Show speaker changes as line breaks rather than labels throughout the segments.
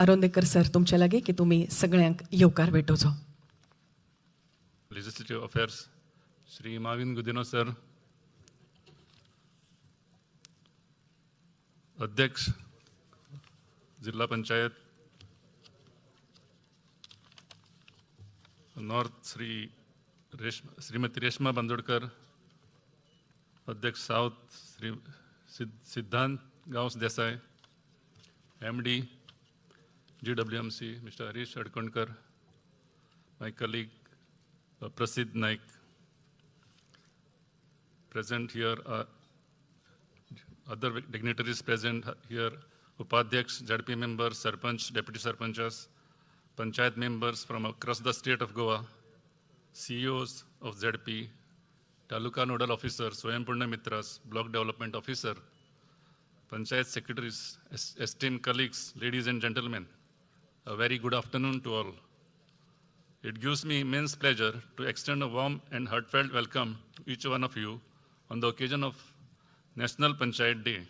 आरोंदेकर sir तुमच्या लागीं की तुमी सगळ्यांक येवकार भेटोवचो.
Legislative Affairs, Shri Mauvin Godinho sir, अध्यक्ष जिल्हा पंचायत नॉर्थ श्रीमती रेशमा बांदोडकर, अध्यक्ष south Shri Siddhant Gawas Desai, MD GWMC Mr. Harish Adkankar, my colleague Prasidh Naik. Present here are other dignitaries present here, Upadhyaksh, ZP members, Sarpanch, Deputy Sarpanchas, Panchayat members from across the state of Goa, CEOs of ZP, Taluka Nodal Officer, Swayampurna Mitras, Block Development Officer, Panchayat Secretaries, esteemed colleagues, ladies and gentlemen, a very good afternoon to all. It gives me immense pleasure to extend a warm and heartfelt welcome to each one of you on the occasion of National Panchayat Day.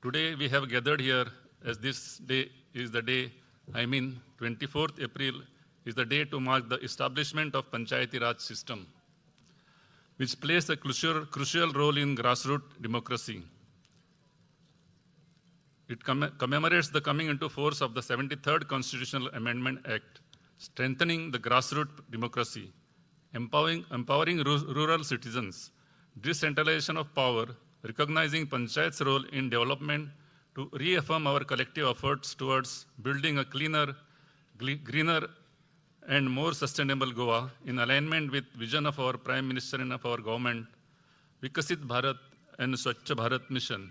Today we have gathered here as this day is the day, I mean 24th April is the day to mark the establishment of Panchayati Raj system, which plays a crucial role in grassroots democracy. It commemorates the coming into force of the 73rd Constitutional Amendment Act, strengthening the grassroots democracy, empowering rural citizens, decentralization of power, recognizing Panchayat's role in development to reaffirm our collective efforts towards building a cleaner, greener, and more sustainable Goa in alignment with vision of our Prime Minister and of our government, Vikasit Bharat and Swachh Bharat mission.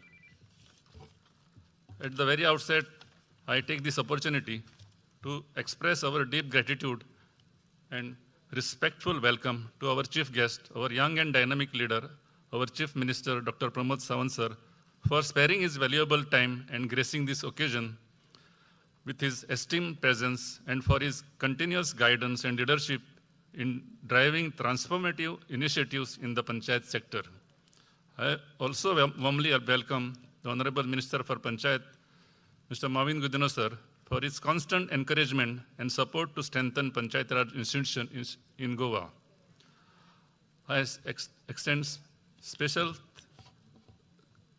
At the very outset, I take this opportunity to express our deep gratitude and respectful welcome to our chief guest, our young and dynamic leader, our Chief Minister, Dr. Pramod Sawant sir, for sparing his valuable time and gracing this occasion with his esteemed presence and for his continuous guidance and leadership in driving transformative initiatives in the Panchayat sector. I also warmly welcome the Honorable Minister for Panchayat, Mr. Mauvin Godinho sir, for his constant encouragement and support to strengthen Panchayat Raj institution in Goa. I extend special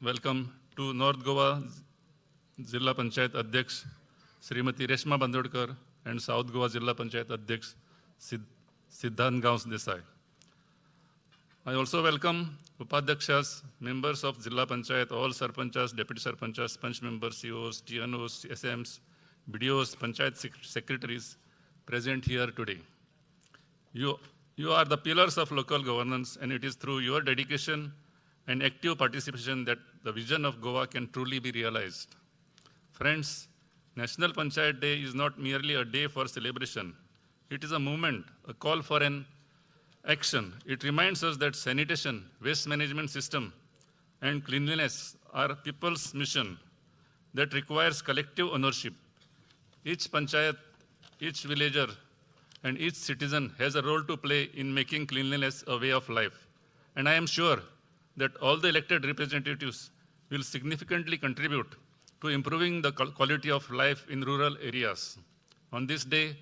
welcome to North Goa Zilla Panchayat Adhyaksh, Srimati Reshma Bandodkar, and South Goa Zilla Panchayat Adhyaksh, Siddhant Gawas Desai. I also welcome Upadhyakshas, members of Zilla Panchayat, all Sarpanchas, Deputy Sarpanchas, Panch members, COs, TNOs, SMs, BDOs, Panchayat Secretaries present here today. You are the pillars of local governance, and it is through your dedication and active participation that the vision of Goa can truly be realized. Friends, National Panchayat Day is not merely a day for celebration. It is a movement, a call for an action. It reminds us that sanitation, waste management system, and cleanliness are people's mission that requires collective ownership. Each panchayat, each villager, and each citizen has a role to play in making cleanliness a way of life. And I am sure that all the elected representatives will significantly contribute to improving the quality of life in rural areas. On this day,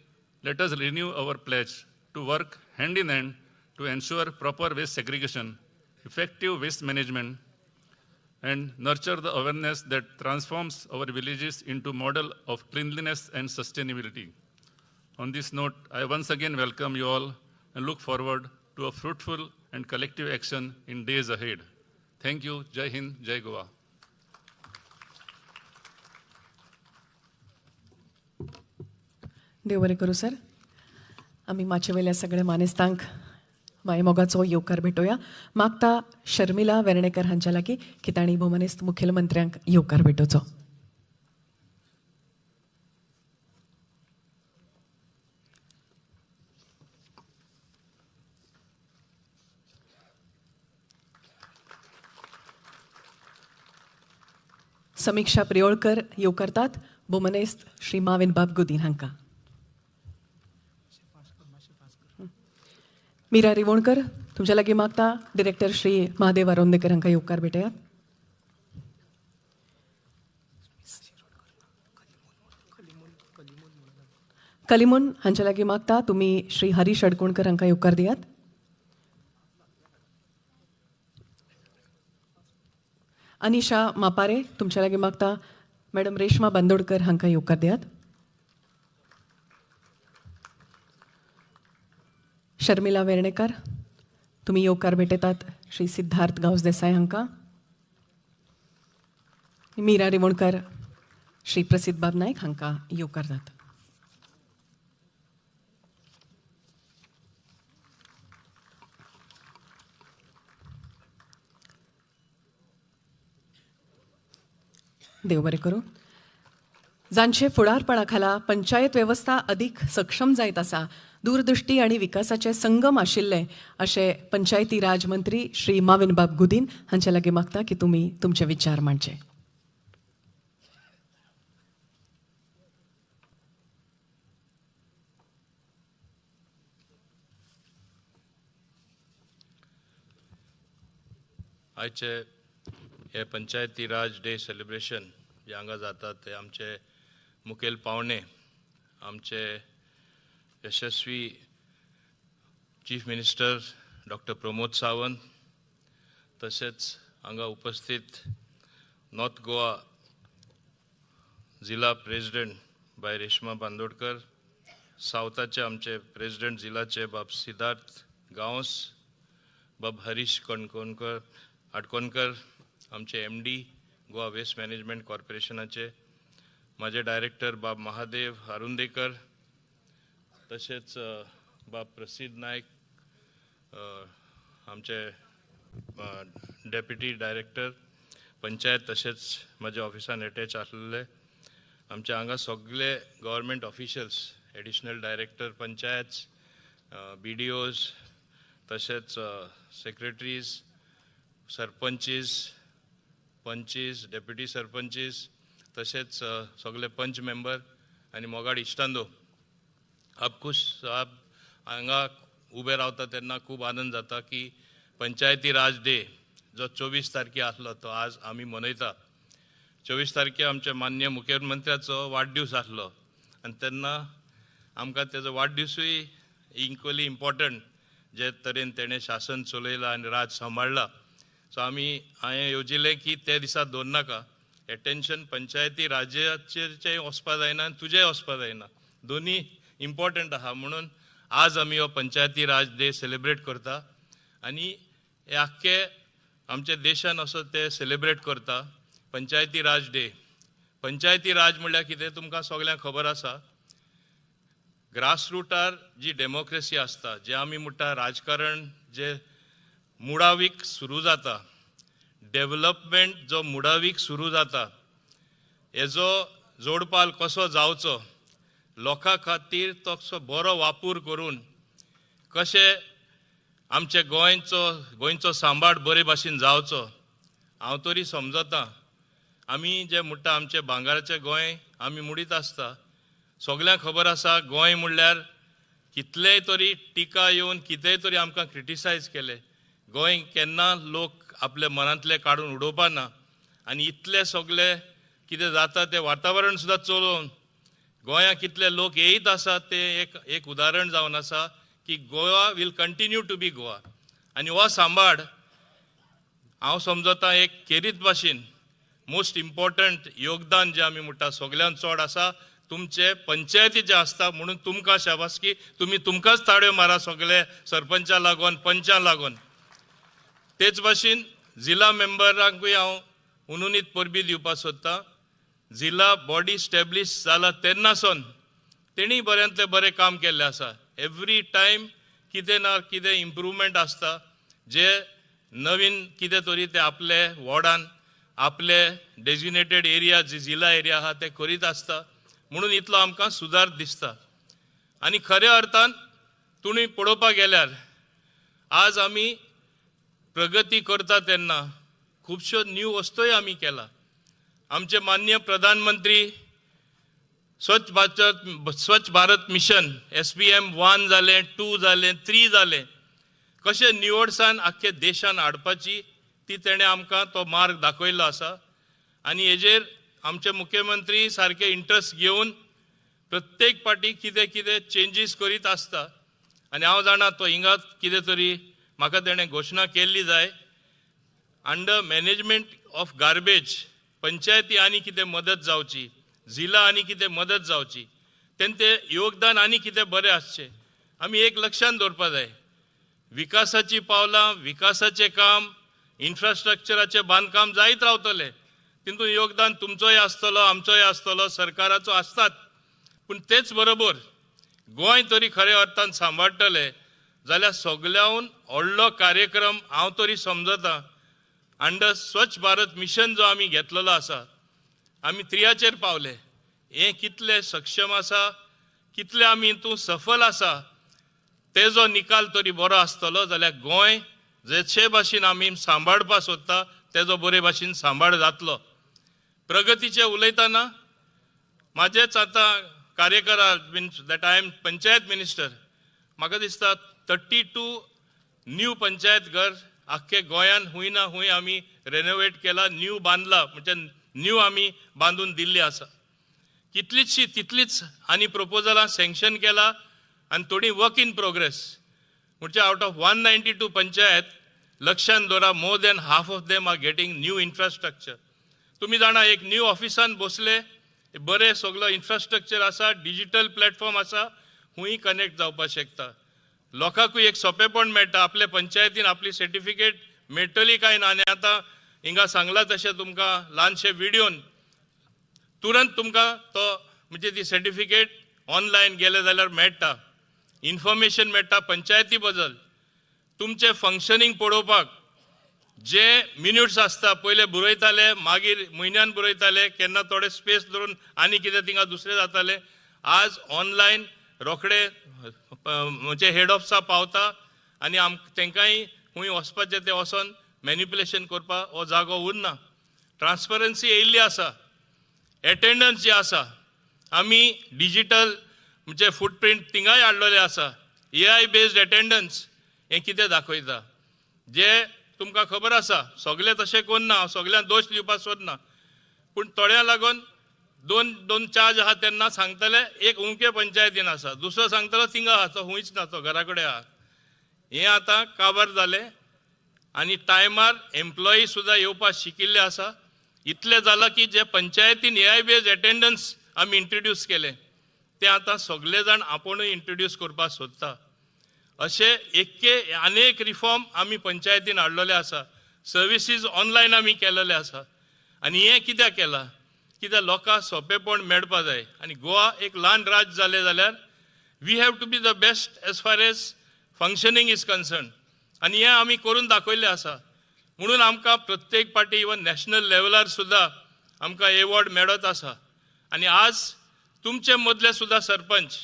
let us renew our pledge to work hand in hand to ensure proper waste segregation, effective waste management, and nurture the awareness that transforms our villages into model of cleanliness and sustainability. On this note, I once again welcome you all and look forward to a fruitful and collective action in days ahead. Thank you. Jai Hind, Jai Goa.
देव बरें करूं sir. आमी माचयेवेल्या सगळ्या मानेस्तांक मायमोगाचो येवकार भेटोवया. मागता शर्मिला वेर्णेकर हांच्या लागीं की तांणी भोवमानेस्त मुखेलमंत्र्यांक येवकार भेटोवचो. समीक्षा प्रियोळकर येवकारतात भोवमानेस्त श्री माविनबाब गुदीन हांकां. मीरा रिवोणकर तुमच्या लागीं मागता डिरेक्टर श्री महादेव आरोंदेकर हांकां येवकार भेटयात. कलिमून हांचे लागीं मागता तुमी श्री हरीश अडकोणकर हांकां येवकार दियात. अनिशा मापारे तुमच्या लागीं मागता मॅडम रेश्मा बांदोडकर हांकां येवकार दियात. शर्मिला वेर्णेकर तुमी येवकार भेटयतात श्री सिद्धार्थ गांवस देसाय हांकां. मीरा रिवणकर श्री प्रसिद्ध बाब नायक हांकां येवकार दितात. देव बरें करूं. जांचे फुडारपणा खाला पंचायत वेवस्था अदीक सक्षम जायत आसा, दूरदृष्टी आनी विकासाचे संगम आशिल्ले अशे पंचायती राज मंत्री श्री माविनबाब गुदीन हांचे लागीं मागता की तुमी तुमचे विचार मांडचे.
आयचे हे पंचायती राज डे सेलिब्रेशन जे हांगा जाता ते आमचे मुखेल पावणे आमचे यशस्वी chief minister doctor Pramod Sawant, तशेंच हांगा उपस्थित नॉर्थ गोवा जिल्हा प्रेसिडेंट बाय रेश्मा बांदोडकर, सावथाचे आमचे प्रेसिडेंट जिल्हाचे बाब सिद्धार्थ गांवस, बाब हरीश कणकोणकर आडकोणकर, आमचे MD Goa waste management कॉर्पोरेशनाचे म्हाजे डायरेक्टर बाब महादेव अरुंदेकर, तशेंच बाब प्रसिद्ध नायक आमचे डेप्युटी डायरेक्टर पंचायत, तशेंच म्हाज्या ऑफिसान एटॅच आसलेले आमचे हांगा सगळे government officials, additional director panchayat, BDOs, तशेंच सेक्रेटरीज, सरपंचीस, पंचीस, डेप्युटी सरपंचीस, तशेंच सगळे पंच मेंबर आनी मोगाड इश्टांदो, आप खूश आप हांगा उबे रावता तेन्ना खूब आनंद जाता की पंचायती राज डे जो 24 तारखे आसलो तो आज आमी मनयता. 24 तारखे आमच्या मान्य मुख्यमंत्र्याचो वाडदीस आसलो आनी तेन्ना आमकां तेजो वाडदिसूय इक्वली इम्पॉर्टंट जे तरेन तेणें शासन चलयलां आनी राज सांबाळ्ळा. सो आमी हांवें येवजिलें की ते दिसा दवरनाका, एटेन्शन पंचायती राज्याचेरचें वचपा जायना आनी तुजेंय वचपा जायना, दोनी इम्पॉर्टंट आहा. म्हणून आज आमी हो पंचायती राज डे सेलिब्रेट करता आनी हे आख्खे आमच्या देशान असो ते सेलिब्रेट करता पंचायती राज डे. पंचायती राज म्हणल्यार कितें तुमकां सगल्यांक खबर आसा. ग्रासरुटार जी डेमोक्रेसी आसता, जे आमी म्हणटा राजकारण जे मुळावीक सुरू जाता, डेवलपमेंट जो मुळावीक सुरू जाता, हेजो जोडपाल कसो जावचो, लोकां खातीर तसो बरो वापर करून कशें आमचे गोंयचो सांबाळ बरे भाशेन जावचो. हांव तरी समजता आमी जे म्हणटा आमचे भांगराचें गोंय आमी मुडीत आसता, सगल्यांक खबर आसा गोंय म्हणल्यार कितलेय तरी टिका येवन कितेंय तरी आमकां क्रिटिसायज केलें, गोंय केन्ना लोक आपल्या मनांतलें काडून उडोवपा ना आनी इतले सगळे कितें जाता तें वातावरण सुद्दां चलोवन गोंया कितले लोक येयत आसा तें एक एक उदाहरण जावन आसा की Goa will continue to be Goa. आनी हो सांबाळ हांव समजता एक खेरीत भाशेन मोस्ट इम्पॉर्टंट योगदान जें आमी म्हणटा सगल्यांत चड आसा तुमचे पंचायतीचें आसता. म्हणून तुमकां शाबासकी, तुमी तुमकांच ताळयो मारा सगळे सरपंचा लागून, पंचां लागून. तेच भाशेन जिल्हा मेंबरांकूय हांव उनुनीत परबी दिवपाक सोदता. जिल्हा बॉडी स्टॅब्लिश जाला तेन्नासून तेणी बऱ्यांतलें बरें काम केल्लें आसा. एवरी टायम कितें ना कितें इम्प्रूवमेंट आसता, जे नवीन कितें तरी ते आपले वॉर्डान आपले डेजिग्नेटेड एरिया जी जिल्हा एरिया आहा ते करीत आसता. म्हणून इतलो आमकां सुदार दिसता. आनी खऱ्या अर्थान तुमी पळोवपाक गेल्यार आज आमी प्रगती करता तेन्ना खुबश्यो न्यू वस्तूय आमी केला. आमचे माननीय प्रधानमंत्री स्वच्छ भारत मिशन SPM 1 जालें, 2 जालें, 3 जालें, कशें निवडसान आख्खे देशान हाडपाची ती तेणें आमकां तो मार्ग दाखयल्लो आसा. आनी हेजेर आमचे मुख्यमंत्री सारके इंट्रस्ट घेवन प्रत्येक पार्टी कितें कितें चेंजीस करीत आसता आनी हांव जाणा तो हिंगा कितें तरी म्हाका तेणें घोशणा केल्ली जाय. अंडर मॅनेजमेंट ऑफ गार्बेज पंचायती आनी कितें मदत जावची, जिला आनी कितें मदत जावची, तेंचें योगदान आनी कितें बरें आसचें. आमी एक लक्षांत दवरपा जाय, विकासाचीं पावलां, विकासाचें काम, इन्फ्रास्ट्रक्चराचें बांदकाम जायत रावतलें, तितून योगदान तुमचोय आसतलो, आमचोय आसतलो, सरकाराचो आसतात. पूण तेच बरोबर गोंय तरी खऱ्या अर्थान सांबाळटले जाल्यार सगल्याहून व्हडलो कार्यक्रम हांव तरी समजता अंडर स्वच्छ भारत मिशन जो आमी घेतलेलो आसा, आमी त्रियाचेर पावले. हें कितलें सक्षम आसा, कितलें आमी हितून सफल आसा तेजो निकाल तरी बरो आसतलो जाल्यार गोंय जशे भाशेन आमी सांबाळपा सोदता तेजो बरे भाशेन सांबाळ जातलो. प्रगतीचें उलयतना म्हाजेच आतां कार्यकाळ means that I am panchayat minister, म्हाका दिसता 32 न्यू पंचायत घर आख्खे गोंयान हुंय ना हुंय आमी रेनोवेट केला, न्यू बांदला, म्हणजे न्यू आमी बांदून दिल्ली आसा. कितलीचशी तितलीच आनी प्रपोजलां सँक्शन केला आनी थोडी वर्क इन प्रोग्रेस. म्हणजे आउट ऑफ 192 पंचायत लक्षांत दवरा more than half of them are getting new infrastructure. तुमी जाणा एक न्यू ऑफिसान बसले, बरें सगलो इन्फ्रास्ट्रक्चर आसा, डिजिटल प्लॅटफॉर्म आसा, हुंय कनेक्ट जावपाक शकता. लोकांकूय एक सोंपेपण मेळटा, आपले पंचायतीन आपली सर्टिफिकेट मेळटली काय ना. आनी आतां हिंगा सांगलां तशें तुमकां ल्हानशे विडियोन तुरंत तुमकां तो म्हणजे ती सर्टिफिकेट ऑनलायन गेले जाल्यार मेळटा, इन्फॉर्मेशन मेळटा पंचायती बद्दल. तुमचें फंक्शनींग पळोवपाक जे मिन्यूट्स आसता पयले बरयताले, मागीर म्हयन्यान बरयताले, केन्ना थोडे स्पेस धरून आनी कितें थिंगा दुसरें जातालें. आज ऑनलायन रोखडे म्हणजे हेड ऑफिसा पावता आनी तेंकांय खूंय वचपाचें तें वचोन मॅनिपुलेशन करपाक हो जागो उरना. ट्रान्सपरन्सी येयल्ली आसा, एटेंडन्स जी आसा आमी डिजिटल म्हणजे फुटप्रिंट थिंगाय हाडलेले आसा. AI based attendance हें कितें दाखयता जे तुमकां खबर आसा. सगळे तशें करना, हांव सगळ्यांक दोश दिवपाक सोदना, पूण थोड्यां लागून दोन दोन चार्ज आहा तेन्ना सांगतले एक उमके पंचायतीन आसा, दुसरो सांगतलो थिंगा आहा, तो हुंयच ना, तो घरा कडेन आहा. हें आतां काबार जालें आनी टायमार एम्प्लॉई सुद्दां येवपाक शिकिल्ले आसा. इतलें जालां की जे पंचायतीन AI based attendance आमी इंट्रोड्यूस केलें तें आतां सगळे जाण आपुणूय इंट्रोड्यूस करपाक सोदता. अशे एके अनेक रिफॉर्म आमी पंचायतीन हाडलेले आसा, सर्विसीज ऑनलायन आमी केलेले आसा. आनी हें कित्याक केलां, कित्याक लोकांक सोंपेपण मेळपा जाय. आनी गोवा एक ल्हान राज्य जालें जाल्यार we have to be the best as far as functioning is concern. आनी हें आमी करून दाखयल्लें आसा. म्हणून आमकां प्रत्येक पार्टी इवन नॅशनल लेवलार सुद्दां आमकां एवॉर्ड मेळत आसा. आनी आज तुमचे मदले सुद्दां सरपंच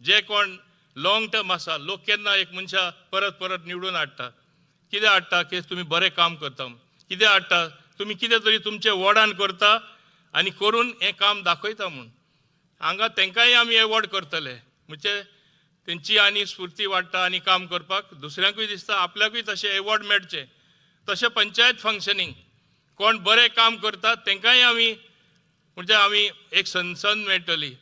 जे कोण लॉंग टर्म आसा, लोक केन्ना एक मनशां परत परत निवडून हाडटा, कितें हाडटा की तुमी बरें काम करता, कितें हाडटा तुमी कितें तरी तुमचे वॉर्डान करता आनी करून हें काम दाखयता. म्हूण हांगा तेंकांय आमी एवॉर्ड करतले, म्हणजे तेंची आनी स्फूर्ती वाडटा आनी काम करपाक दुसऱ्यांकूय दिसता आपल्याकूय तशें एवॉर्ड मेळचें. तशें पंचायत फंक्शनींग कोण बरें काम करता तेंकांय आमी म्हणजे आमी एक संद मेळटली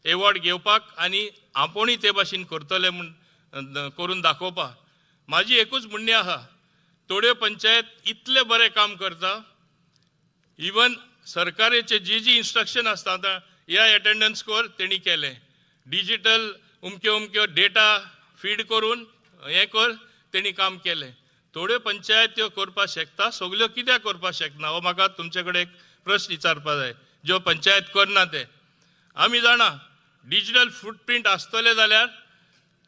एवॉर्ड घेवपाक आनी आपुणूय ते भाशेन करतले म्हूण करून दाखोवपाक. म्हाजी एकूच म्हणणें आहा, थोड्यो पंचायत इतलें बरें काम करता, इवन सरकाराचे जी जी इन्स्ट्रक्शन आसता आतां AI attendance कर तेणी केलें, डिजिटल उमक्यो उमक्यो डेटा फीड करून हें कर तेणी काम केलें. थोड्यो पंचायत त्यो करपाक शकता, सगल्यो कित्याक करपाक शकना हो म्हाका तुमचे कडेन एक प्रश्न विचारपाक जाय. ज्यो पंचायत करना ते आमी जाणा डिजिटल फुटप्रिंट आसतले जाल्यार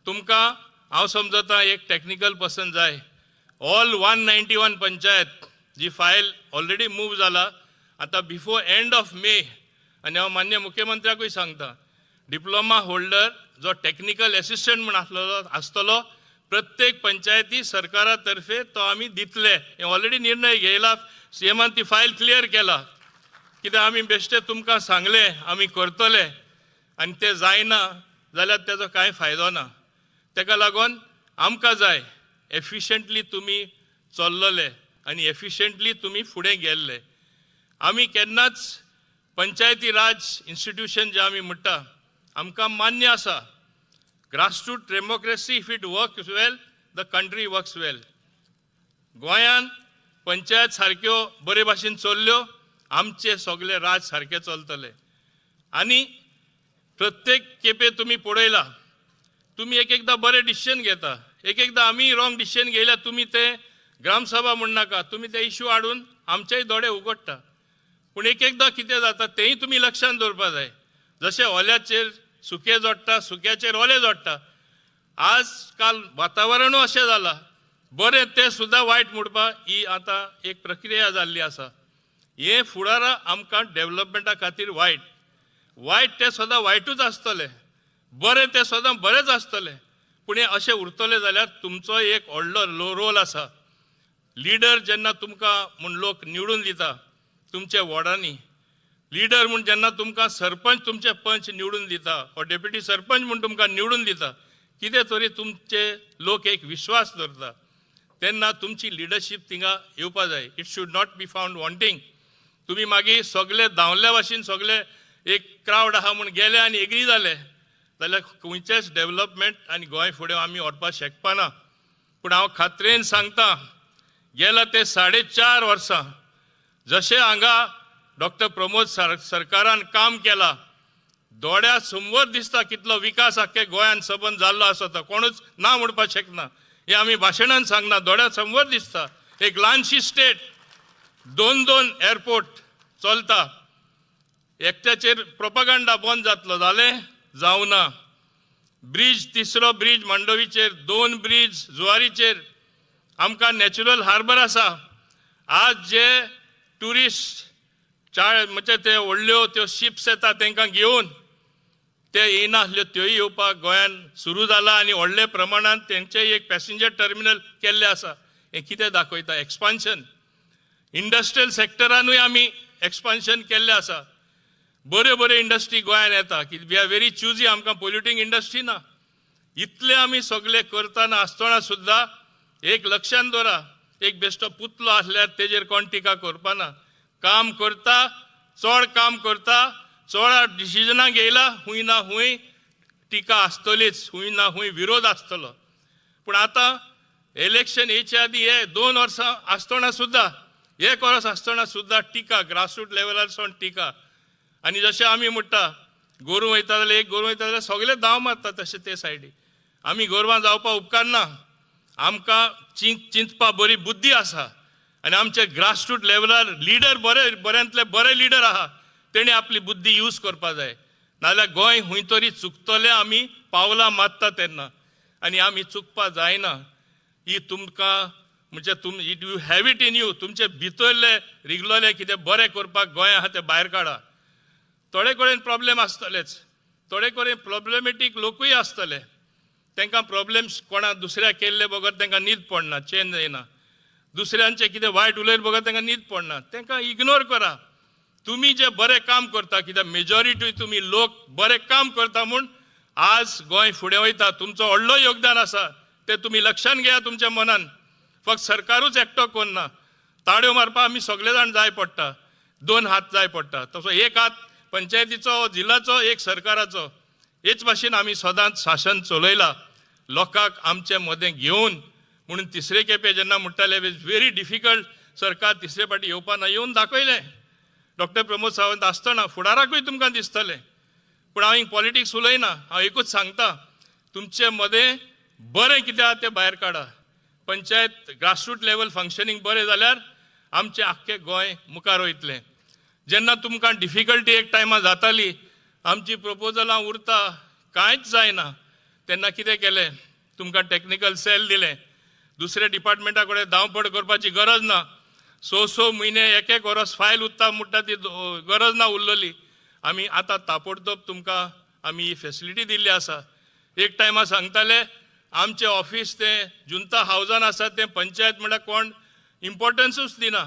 तुमकां हांव समजता एक टॅक्निकल पर्सन जाय. ऑल 191 पंचायत जी फायल ऑलरेडी मूव जाला आतां बिफोर एंड ऑफ मे. आनी हांव मान्य मुख्यमंत्र्याकूय सांगता, डिप्लोमा होल्डर जो टॅक्निकल एसिस्टंट म्हूण आसलेलो आसतलो प्रत्येक पंचायती सरकारा तर्फे तो आमी दितले. हें ऑलरेडी निर्णय घेयला, सीएमान ती फायल क्लियर केला. कित्याक आमी बेश्टे तुमकां सांगलें आमी करतले आनी तें जायना जाल्यार तेजो कांय फायदो ना. तेका लागून आमकां जाय एफिशंटली तुमी चल्लले आनी एफिशंटली तुमी फुडें गेल्ले. आमी केन्नाच पंचायती राज इन्स्टिट्यूशन जें आमी म्हणटा आमकां मान्य आसा, grassroot democracy if it works well the country works well. गोंयान पंचायत सारक्यो बरे भाशेन चल्ल्यो, आमचे सगळे राज सारके चलतले. आनी प्रत्येक खेपे तुमी पळयला, तुमी एक एकदां बरें डिसिजन घेता, एक एकदां आमी रॉंग डिसिजन घेयल्यार तुमी ते ग्रामसभा म्हणनाका, तुमी ते इश्यू हाडून आमचेय दोळे उगडटा. पूण एक एकदां कितें जाता तेंय तुमी लक्षांत दवरपा जाय. जशें ओल्याचेर सुकें जोडटा, सुक्याचेर ओलें जोडटा. आज काल वातावरणूय अशें जालां, बरें तें सुद्दां वायट म्हणपा ही आतां एक प्रक्रिया जाल्ली आसा. हें फुडारा आमकां डेवलपमेंटा खातीर वायट, वायट तें सदां वायटूच आसतलें, बरें तें सदां बरेंच आसतलें. पूण हें अशें उरतलें जाल्यार तुमचो एक व्हडलो रोल आसा. लिडर जेन्ना तुमकां म्हूण लोक निवडून दिता तुमच्या वॉर्डांनी, लिडर म्हूण जेन्ना तुमकां सरपंच तुमचे पंच निवडून दिता वा डेप्युटी सरपंच म्हूण तुमकां निवडून दिता, कितें तरी तुमचे लोक एक विश्वास दवरता, तेन्ना तुमची लिडरशीप थिंगा येवपा जाय. It should not be found wanting. तुमी मागीर सगळे धांवल्या भाशेन सगळे एक क्रावड आहा म्हूण गेले आनी एग्री जाले जाल्यार खंयचेच डेवलपमेंट आनी गोंय फुडें आमी व्हरपाक शकपाना. पूण हांव खात्रेन सांगता, गेला ते 4.5 वर्सां जशें हांगा डॉक्टर प्रमोद सरकारान काम केलां, दोळ्या समोर दिसता कितलो विकास आख्खे गोंयान सबंद जाल्लो आसा. तो कोणूच ना म्हणपाक शकना, हें आमी भाशणान सांगना, दोळ्या समोर दिसता. एक ल्हानशी स्टेट, 2-2 एअरपोर्ट चलता, एकट्याचेर प्रोपागांडा बंद जातलो जालें जावना. ब्रीज, तिसरो ब्रीज मांडवीचेर, 2 ब्रीज जुवारीचेर, आमकां नॅचरल हार्बर आसा. आज जे ट्युरिस्ट चाळ म्हणजे ते व्हडल्यो त्यो शिप्स येता तांकां घेवन ते येयनासल्यो, त्योय येवपाक गोंयान सुरू जाला आनी व्हडले प्रमाणान तेंचेय एक पॅसेंजर टर्मिनल केल्लें आसा. हें कितें दाखयता? एक्सपान्शन. इंडस्ट्रियल सेक्टरानूय आमी एक्सपान्शन केल्लें आसा. बऱ्यो बऱ्यो इंडस्ट्री गोंयान येता, की we are very choosy, आमकां पोल्युटींग इंडस्ट्री ना. इतलें आमी सगळें करतना आसतना सुद्दां एक लक्षांत दवरा, एक बेश्टो पुतलो आसल्यार तेजेर कोण टिका करपाना. काम करता, चड काम करता, चड डिसिजनां घेयला, हुंय ना हुंय टिका आसतलीच, हुंय ना हुंय विरोध आसतलो. पूण आतां इलेक्शन येयचे आदी हे 2 वर्सां आसतना सुद्दां, 1 वर्स आसतना सुद्दां टिका, ग्रासरूट लेवलार सावन टिका. आनी जशें आमी म्हणटा गोरूं वयता जाल्यार एक गोरूं वयता जाल्यार सगळे धांव मारता, तशें ते सायडी आमी गोरवां जावपाक उपकारना. आमकां चिंतपा बरी बुद्धी आसा आनी आमचे ग्रासरूट लेवलार लिडर बरे, बऱ्यांतले बरे लिडर आहा, तेणी आपली बुद्धी यूज करपा जाय. नाजाल्यार गोंय हुंय तरी चुकतलें आमी पावलां मारता तेन्ना, आनी आमी चुकपा जायना. ही तुमकां म्हणजे you have it in you, तुमचे भितरले रिगलोले कितें बरें करपाक गोंय आहा तें भायर काडा. थोडे कडेन प्रॉब्लेम आसतलेच, थोडे कडेन प्रॉब्लेमेटीक लोकूय आसतले, तांकां प्रॉब्लेम्स कोणा दुसऱ्या केल्ले बगर तांकां न्हीद पडना, चेन जायना. दुसऱ्यांचें कितें वायट उलयले बगर तांकां न्हीद पडना, तांकां इग्नोर करा. तुमी जें बरें काम करता, कित्याक मेजॉरिटी तुमी लोक बरें काम करता म्हूण आज गोंय फुडें वयता. तुमचो व्हडलो योगदान आसा, तें तुमी लक्षांत घेया तुमच्या मनान. फक्त सरकारूच एकटो करना, ताळयो मारपाक आमी सगळे जाण जाय पडटा, 2 हात जाय पडटा. तसो एक हात पंचायतीचो, जिल्ल्याचो, एक सरकाराचो. हेच भाशेन आमी सदांच शासन चलयलां लोकांक आमचे मदें घेवन. म्हणून तिसरे खेपे जेन्ना म्हणटाले it's very difficult, सरकार तिसरे फावटी येवपा ना, येवन दाखयलें. डॉक्टर प्रमोद सावंत आसतना फुडाराकूय तुमकां दिसतलें. पूण हांव हिंग पॉलिटिक्स उलयना, हांव एकूच सांगता, तुमचे मदें बरें कितें आहा तें भायर काडा. पंचायत ग्रासरूट लेवल फंक्शनींग बरें जाल्यार आमचें आख्खें गोंय मुखार वयतलें. जेन्ना तुमकां डिफिकल्टी एक टायमार जाताली, आमची प्रपोजलां उरता, कांयच जायना, तेन्ना कितें केलें, तुमकां टॅक्निकल सेल दिलें. दुसऱ्या डिपार्टमेंटा कडेन धांवपड करपाची गरज ना. 6-6 म्हयने 1-1 वर्स फायल उरता म्हणटा ती गरज ना उरलेली. आमी आतां ताबडतोब तुमकां आमी ही फेसिलिटी दिल्ली आसा. एक टायमार सांगताले आमचें ऑफिस तें जुंता हावजान आसा, तें पंचायत म्हणल्यार कोण इम्पोर्टन्सूच दिना.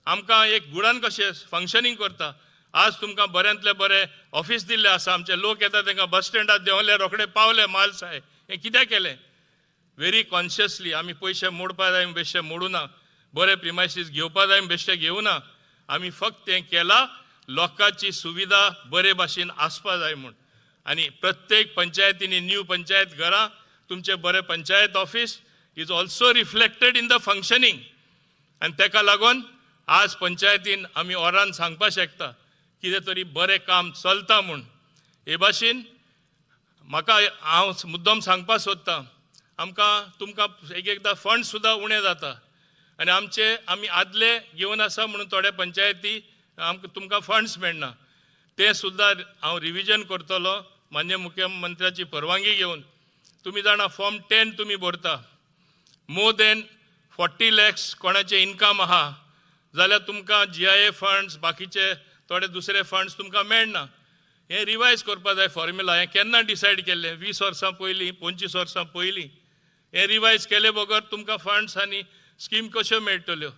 आमकां एक गुडान कशें फंक्शनींग करता. आज तुमकां बऱ्यांतलें बरें ऑफिस दिल्लें आसा. आमचे लोक येता तांकां बस स्टँडार देंवले, रोखडे पावले मालसाय. हें कित्याक केलें? Very consciously. आमी पयशे मोडपा जाय बेश्टे मोडूना, बरे प्रिमायसीस घेवपा जाय बेश्टे घेवना. आमी फक्त तें केलां लोकांची सुविधा बरे भाशेन आसपा जाय म्हूण. आनी प्रत्येक पंचायतींनी न्यू पंचायत घरां, तुमचे बरें panchayat office is also reflected in the functioning. आनी तेका लागून आज पंचायतीन आमी ओरान सांगपाक शकता कितें तरी बरें काम चलता म्हूण. हे भाशेन म्हाका हांव मुद्दम सांगपाक सोदतां, आमकां तुमकां एक एकदां फंड सुद्दां उणें जाता आनी आमचे आमी आदले घेवन आसा म्हणून थोडे पंचायती आमकां तुमकां फंड्स मेळना, तें सुद्दां हांव रिविजन करतलो मान्य मुख्यमंत्र्याची परवानगी घेवन. तुमी जाणा फॉर्म 10 तुमी भरता, मोर देन 40 lakhs कोणाचें इनकम आहा जाल्यार तुमकां GIA funds बाकीचे थोडे दुसरे फंड्स तुमकां मेळना. हें रिवायज करपा जाय फॉर्म्युला. हें केन्ना डिसायड केल्लें? 20 वर्सां पयलीं, 25 वर्सां पयलीं. हें रिवायज केले बगर तुमकां फंड्स आनी स्कीम कश्यो मेळटल्यो?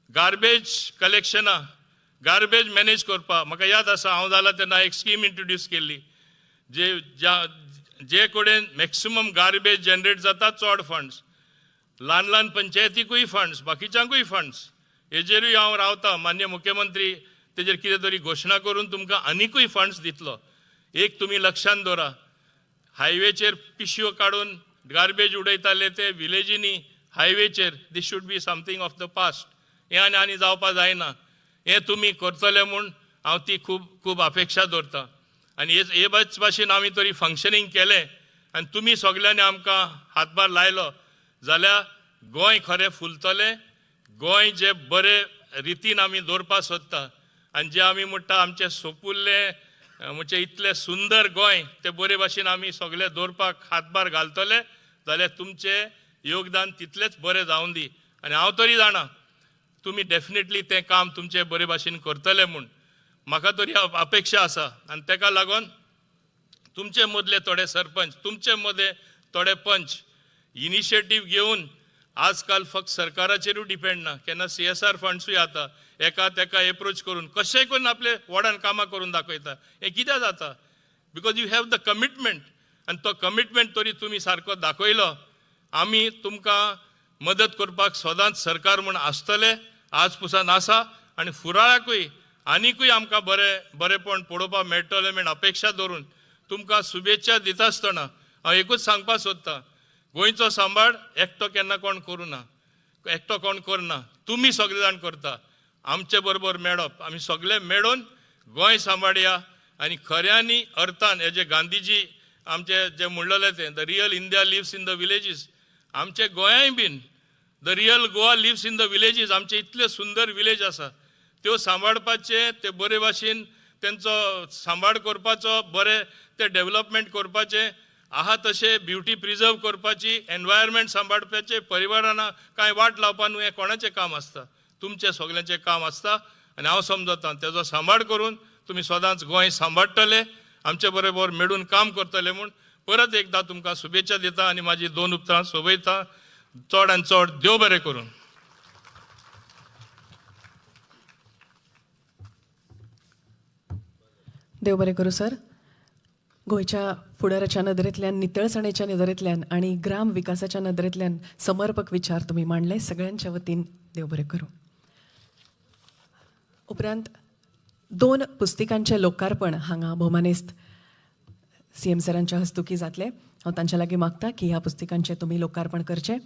गार्बेज कलेक्शनां, गार्बेज मॅनेज करपाक म्हाका याद आसा हांव जाला तेन्ना एक स्कीम इंट्रोड्यूस केल्ली, जे जे कडेन मॅक्सिमम गार्बेज जनरेट जाता चड फंड्स, ल्हान ल्हान पंचायतीकूय फंड्स, बाकीच्यांकूय फंड्स. हेजेरूय हांव रावता, मान्य मुख्यमंत्री तेजेर कितें तरी घोशणा करून तुमकां आनिकूय फंड्स दितलो. एक तुमी लक्षांत दवरा, हायवेचेर पिशव्यो काडून गार्बेज उडयताले ते विलेजींनी हायवेचेर, this should be something of the past. हें आनी आनी जावपाक जायना. हें तुमी करतले म्हूण हांव ती खूब खूब अपेक्षा दवरतां. आनी हे भाशेन आमी तरी फंक्शनींग केलें आनी तुमी सगल्यांनी आमकां हातभार लायलो जाल्यार गोंय खरें फुलतलें. गोंय जे बरे रितीन आमी दवरपाक सोदता आनी जे आमी म्हणटा आमचें सोपुल्लें म्हणजे इतलें सुंदर गोंय ते बरे भाशेन आमी सगळे दवरपाक हातभार घालतले जाल्यार तुमचें योगदान तितलेंच बरें जावन दी. आनी हांव तरी जाणा तुमी डेफिनेटली तें काम तुमचें बरे भाशेन करतले म्हूण म्हाका तरी अपेक्षा आसा. आनी तेका लागून तुमचे मदले थोडे सरपंच, तुमचे मदले थोडे पंच इनिशिएटीव घेवन आजकाल फक्त सरकाराचेरूय डिपेंड ना, केन्ना CSR फंड्सूय आता एका तेका एप्रोच करून कशेंय करून आपले वॉर्डान कामां करून दाखयता. हें कित्याक जाता? Because you have the commitment. आनी तो कमिटमेंट तरी तुमी सारको दाखयलो, आमी तुमकां मदत करपाक सदांच सरकार म्हूण आसतले, आज पुसान आसा. आनी फुडाराकूय आनिकूय आमकां बरें बरेंपण पळोवपाक मेळटलें म्हूण अपेक्षा दवरून तुमकां शुभेच्छा दिता आसतना हांव एकूच सांगपाक सोदतां, गोंयचो सांबाळ एकटो केन्ना कोण करूं ना, एकटो कोण करना, तुमी सगळे जाण करता. आमचे बरोबर मेळप, आमी सगळे मेळून गोंय सांबाळया. आनी खऱ्यांनी अर्थान हे जे गांधीजी आमचे जे म्हणलेले तें the real India lives in the villages, आमचे गोंयांय बीन the real Goa lives in the villages. आमचे इतले सुंदर विलेज आसा, त्यो सांबाळपाचे, ते बरे भाशेन तेंचो सांबाळ करपाचो, बरे ते डेवलपमेंट करपाचें आहा तशें ब्युटी प्रिजर्व करपाची, एनवायरमेंट सांबाळपाचें, परिवारान कांय वाट लावपा न्हू, हें कोणाचें काम आसता? तुमचें सगल्यांचें काम आसता. आनी हांव समजतां तेजो सांबाळ करून तुमी सदांच गोंय सांबाळटले, आमचे बरोबर मेळून काम करतले म्हूण परत एकदां तुमकां शुभेच्छा दिता आनी म्हाजी दोन उतरां सोबयता. चड आनी चड देव बरें करून.
देव बरें करूं सर. गोंयच्या फुडाराच्या नदरेंतल्यान, नितळसाणेच्या नदरेंतल्यान आनी ग्राम विकासाच्या नदरेंतल्यान समर्पक विचार तुमी मांडले. सगळ्यांच्या वतीन देव बरें करूं. उपरांत 2 पुस्तिकांचें लोकार्पण हांगा भोवमानेस्त CM सरांच्या हस्तुकी जातलें. हांव तांच्या लागीं मागता की ह्या पुस्तिकांचें तुमी लोकार्पण करचें.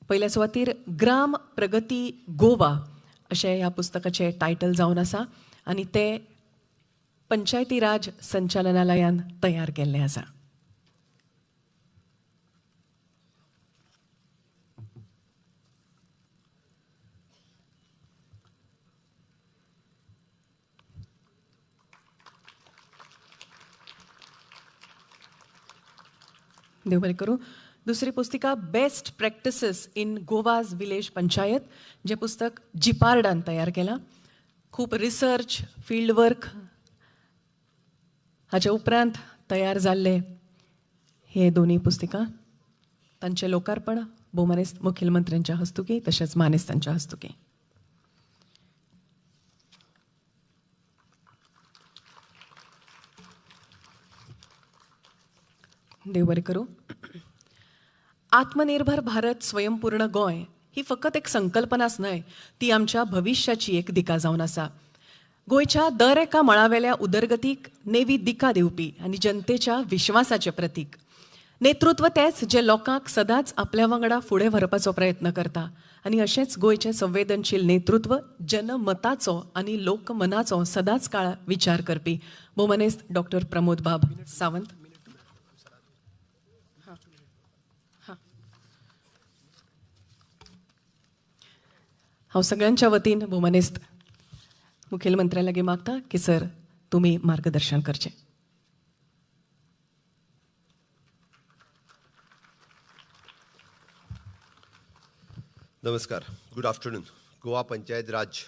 पयल्या सुवातीर ग्राम प्रगती गोवा अशें ह्या पुस्तकाचें टायटल जावन आसा आनी तें पंचायती राज संचालनालयान तयार केल्लें आसा. देव बरें करूं. दुसरी पुस्तिका best practices in Goa's village panchayat, जें पुस्तक जिपार्डान तयार केलां. खूब रिसर्च, फिल्ड वर्क हाच्या उपरांत तयार जाल्ले हे दोनूय पुस्तिका. तांचें लोकार्पण भोवमानेस्त मुखेलमंत्र्यांच्या हस्तुकी तशेंच मानेस्तांच्या हस्तुकी. देव बरें करूं. आत्मनिर्भर भारत स्वयंपूर्ण गोंय ही फकत एक संकल्पनाच न्हय, ती आमच्या भविश्याची एक दिका जावन आसा. गोंयच्या दर एका मळावेल्या उदरगतीक नेवी दिका दिवपी आनी जनतेच्या विश्वासाचें प्रतीक नेतृत्व तेच जे लोकांक सदांच आपल्या वांगडा फुडें व्हरपाचो प्रयत्न करता आनी अशेंच गोंयचें संवेदनशील नेतृत्व जनमताचो आनी लोकमनाचो सदांच काळ विचार करपी भोवमानेस्त डॉक्टर प्रमोद बाब सावंत. हांव सगळ्यांच्या वतीन भोवमानेस्त मुखेलमंत्र्या लागीं मागता की सर तुमी मार्गदर्शन करचें.
नमस्कार, गुड आफ्टरनून. गोवा पंचायत राज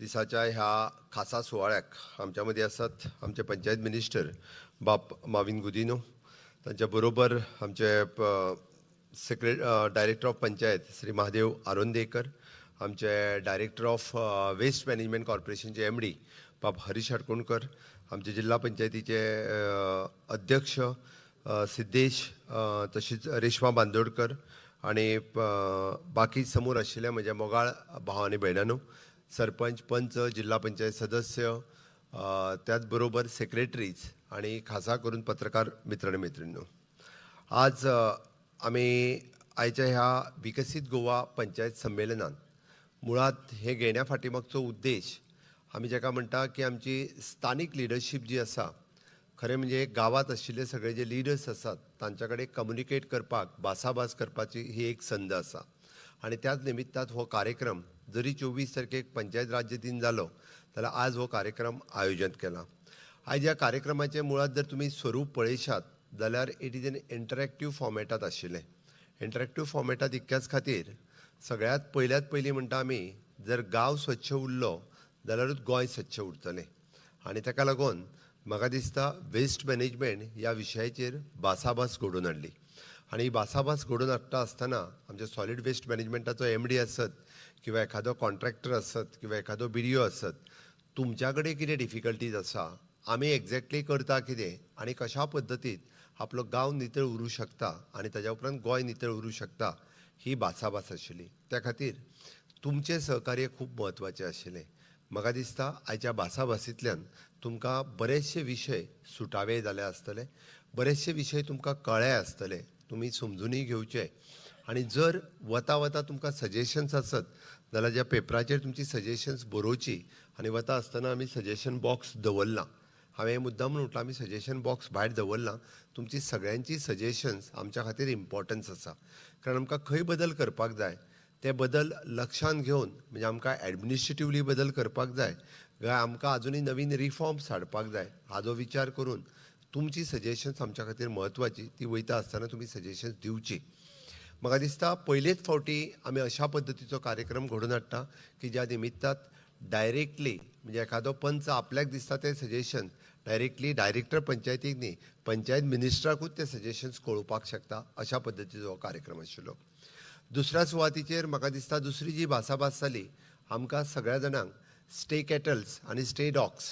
दिसाच्या ह्या खासा सुवाळ्याक आमच्या मदीं आसात आमचे पंचायत मिनिस्टर बाब माविन गुदिनो, तांच्या बरोबर आमचे director of panchayat Shri Mahadev Arondekar, आमचे डायरेक्टर ऑफ वेस्ट मॅनेजमेंट कॉर्पोरेशनचे एम डी बाब हरीश हडकोणकर, आमचे जिल्हा पंचायतीचे अध्यक्ष सिद्धेश, तशीच रेश्मा बांदोडकर आनी बाकी समोर आशिल्ले म्हज्या मोगाळ भाव आनी भयणांनो, सरपंच, पंच, जिल्हा पंचायत सदस्य, त्याच बरोबर सेक्रेटरीज आनी खासा करून पत्रकार मित्र आनी मैत्रिणींनो, आज आमी आयच्या ह्या विकसीत गोवा पंचायत संमेलनान मुळात हे घेण्या फाटीमागचो उद्देश आमी जाका म्हणटा की आमची स्थानीक लिडरशीप जी आसा, खरें म्हणजे गांवांत आशिल्ले सगळे जे लिडर्स आसात तांच्या कडेन कम्युनिकेट करपाक, भासाभास करपाची ही एक संद आसा. आनी त्याच निमित्तान हो कार्यक्रम जरी 24 तारखेक पंचायत राज्य दिन जालो जाल्यार आज हो कार्यक्रम आयोजन केला. आयज ह्या कार्यक्रमाचें मुळात जर तुमी स्वरूप पळयशात जाल्यार it is an interactive फॉर्मेटांत आशिल्लें. इंटरेक्टीव फॉर्मेटांत इतक्याच खातीर सगळ्यांत पयल्यात पयलीं म्हणटा आमी जर गांव स्वच्छ उरलो जाल्यारूच गोंय स्वच्छ उरतलें. आनी ताका लागून म्हाका दिसता वेस्ट मॅनेजमेंट ह्या विशयाचेर भासाभास घडोवन हाडली. आनी ही भासाभास घडोवन हाडटा आसतना आमच्या सॉलीड वेस्ट मॅनेजमेंटाचो एम डी आसत किंवा एखादो कॉन्ट्रॅक्टर आसत किंवा एखादो बी डी ओ आसत, तुमच्या कडेन कितें डिफिकल्टीज आसा, आमी एक्झॅक्टली करता कितें आनी कशा पद्दतीन आपलो गांव नितळ उरूं शकता आनी ताज्या उपरांत गोंय नितळ उरूं शकता, ही भासाभास आशिल्ली. त्या खातीर तुमचें सहकार्य खूब म्हत्वाचें आशिल्लें. म्हाका दिसता आयच्या भासाभासींतल्यान तुमकां बरेचशे विशय सुटावे जाले आसतले, बरेचशे विशय तुमकां कळ्ळे आसतले, तुमी समजुनूय घेवचे. आनी जर वता वता तुमकां सजेशन्स आसत जाल्यार ज्या पेपराचेर तुमची सजेशन्स बरोवची आनी वता आसतना आमी सजेशन बॉक्स दवरलां. हांवें मुद्दाम म्हटलां आमी सजेशन बॉक्स भायर दवरलां. तुमची सगळ्यांची सजेशन्स आमच्या खातीर इम्पॉर्टन्स आसा, कारण आमकां खंय बदल करपाक जाय ते बदल लक्षांत घेवन, म्हणजे आमकां एडमिनिस्ट्रेटिवली बदल करपाक जाय काय आमकां आजुनूय नवीन रिफॉर्म्स हाडपाक जाय, हाजो विचार करून तुमची सजेशन्स आमच्या खातीर म्हत्वाची. ती वयता आसतना तुमी सजेशन्स दिवची. म्हाका दिसता पयलेच फावटी आमी अशा पद्दतीचो कार्यक्रम घडोवन हाडटा की ज्या निमित्तात डायरेक्टली म्हणजे एखादो पंच आपल्याक दिसता तें सजेशन डायरेक्टली डायरेक्टर पंचायतीक न्ही, पंचायत मिनिस्टराकूच ते सजेशन्स कळोवपाक शकता, अशा पद्दतीचो हो कार्यक्रम आशिल्लो. दुसऱ्या सुवातीचेर म्हाका दिसता दुसरी जी भासाभास जाली, आमकां सगळ्या जाणांक स्टे कॅटल्स आनी स्टे डॉग्स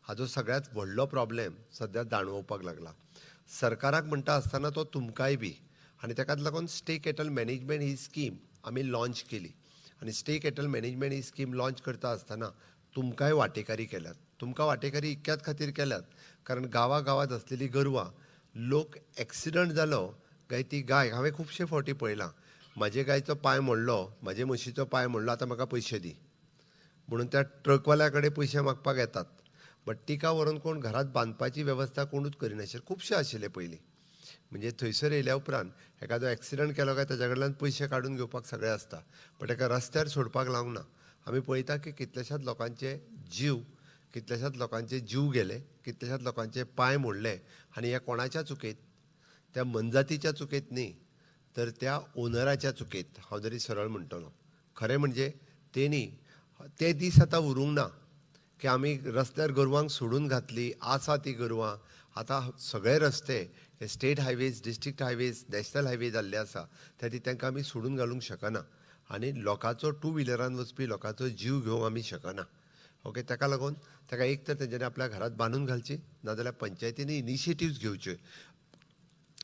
हाजो सगळ्यांत व्हडलो प्रॉब्लेम सद्या जाणवपाक लागला. सरकाराक म्हणटा आसतना तो तुमकांय बी, आनी ताकाच लागून स्टे कॅटल मॅनेजमेंट ही स्कीम आमी लॉन्च केली. आनी स्टे कॅटल मॅनेजमेंट ही स्कीम लॉन्च करता आसतना तुमकांय वांटेकारी केल्यात. तुमकां वांटेकारी इतक्याच खातीर केल्यात कारण गांवागांवांत आसलेली गोरवां, लोक एक्सिडंट जालो काय ती गाय, हांवें खुबशे फावटी पळयलां, म्हाजे गायचो पांय मोडलो, म्हाजे म्हशीचो पांय मोडलो, आतां म्हाका पयशे दी म्हणून त्या ट्रकवाल्या कडेन पयशे मागपाक येतात. बट तिका व्हरून कोण घरांत बांदपाची वेवस्था कोणूच करिनाशिल्ले, खुबशे आशिल्ले पयलीं. म्हणजे थंयसर येयल्या उपरांत एखादो एक्सिडंट केलो काय ताज्या कडल्यान पयशे काडून घेवपाक सगळें आसता, बट एका रस्त्यार सोडपाक लावंक ना. आमी पळयता की कितल्याशाच लोकांचे जीव, कितल्याशाच लोकांचे जीव गेले, कितल्याशाच लोकांचे पांय मोडले. आनी ह्या कोणाच्या चुकेत, त्या मनजातीच्या चुकेत न्ही, तर त्या ओनराच्या चुकेत, हांव जरी सरळ म्हणटलो. खरें म्हणजे तेणी ते दीस आतां उरूंक ना की आमी रस्त्यार गोरवांक सोडून घातली, आसा ती गोरवां. आतां सगळे रस्ते हे state highways, district highways, national highway जाल्ले आसा, त्या खातीर तांकां आमी सोडून घालूंक शकना आनी लोकांचो टू व्हिलरान वचपी लोकांचो जीव घेवंक आमी शकना. ओके, ताका लागून ताका एक तर तेंच्यांनी आपल्या घरांत बांदून घालची, नाजाल्यार पंचायतींनी इनिशिएटिव्स घेवच्यो.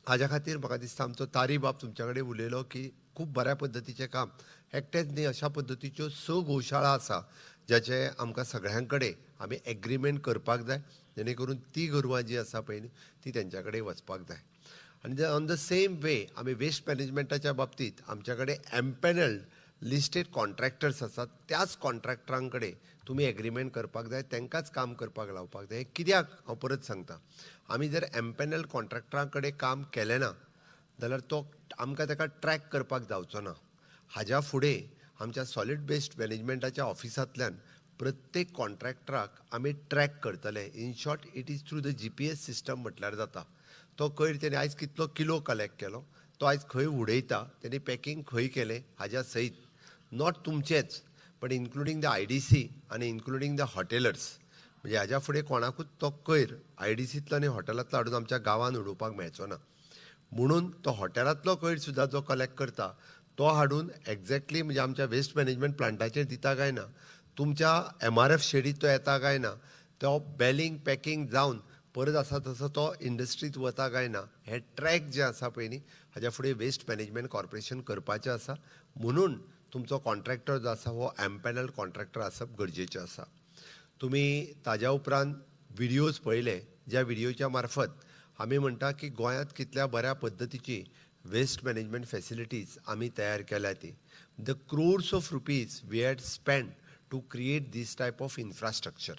हाज्या खातीर म्हाका दिसता आमचो तारी बाब तुमच्या कडेन उलयलो की खूब बऱ्या पद्दतीचें काम, एकटेच न्ही, अशा पद्दतीच्यो 6 गोशाळा आसा ज्याचे आमकां सगळ्यां कडेन आमी एग्रीमेंट करपाक जाय, जेणे करून ती गोरवां जी आसा पळय न्ही ती तेंच्या कडेन वचपाक जाय. आनी ऑन the same वे आमी वेस्ट मॅनेजमेंटाच्या बाबतींत आमच्या कडेन एम्पॅनल्ड लिस्टेड कॉन्ट्रॅक्टर्स आसात, त्याच कॉन्ट्रॅक्टरां कडेन तुमी एग्रीमेंट करपाक जाय, तांकांच काम करपाक लावपाक जाय. कित्याक हांव परत सांगता, आमी जर एम्पॅनल कॉन्ट्रॅक्टरां कडेन काम केलें ना जाल्यार तो आमकां ताका ट्रॅक करपाक जावचो ना. हाज्या फुडें आमच्या सॉलीड वेस्ट मॅनेजमेंटाच्या ऑफिसांतल्यान प्रत्येक कॉन्ट्रॅक्टराक आमी ट्रॅक करतले. In short it is through the GPS system म्हटल्यार जाता. तो कोयर तेणी आयज कितलो किलो कलेक्ट केलो, तो आयज खंय उडयता, तेणी पॅकींग खंय केलें हाज्या सयत, not तुमचेच but including the IDC आनी इन्क्लुडींग the हॉटेलर्स. म्हणजे हाज्या फुडें कोणाकूच तो कोयर आयडीसींतलो आनी हॉटेलांतलो हाडून आमच्या गांवांत उडोवपाक मेळचो ना. म्हणून तो हॉटेलांतलो कोयर सुद्दां जो कलेक्ट करता तो हाडून एक्झॅक्टली म्हणजे आमच्या वेस्ट मॅनेजमेंट प्लांटाचेर दिता काय ना, तुमच्या MRF शेडीत तो येता काय ना, तो बेलिंग पॅकींग जावन परत आसा तसो तो इंडस्ट्रीत वता काय ना, हे ट्रॅक जे आसा पळय न्ही हाज्या फुडें वेस्ट मॅनेजमेंट कॉर्पोरेशन करपाचें आसा. म्हणून तुमचो कॉन्ट्रॅक्टर जो आसा हो एम्पॅनल कॉन्ट्रॅक्टर आसप गरजेचें आसा. तुमी ताज्या उपरांत व्हिडियोज पळयले, ज्या व्हिडियोच्या मार्फत आमी म्हणटा की गोंयांत कितल्या बऱ्या पद्दतीची वेस्ट मॅनेजमेंट फॅसिलिटीज आमी तयार केल्या. ती the crores of rupees we had spend to create this type of infrastructure.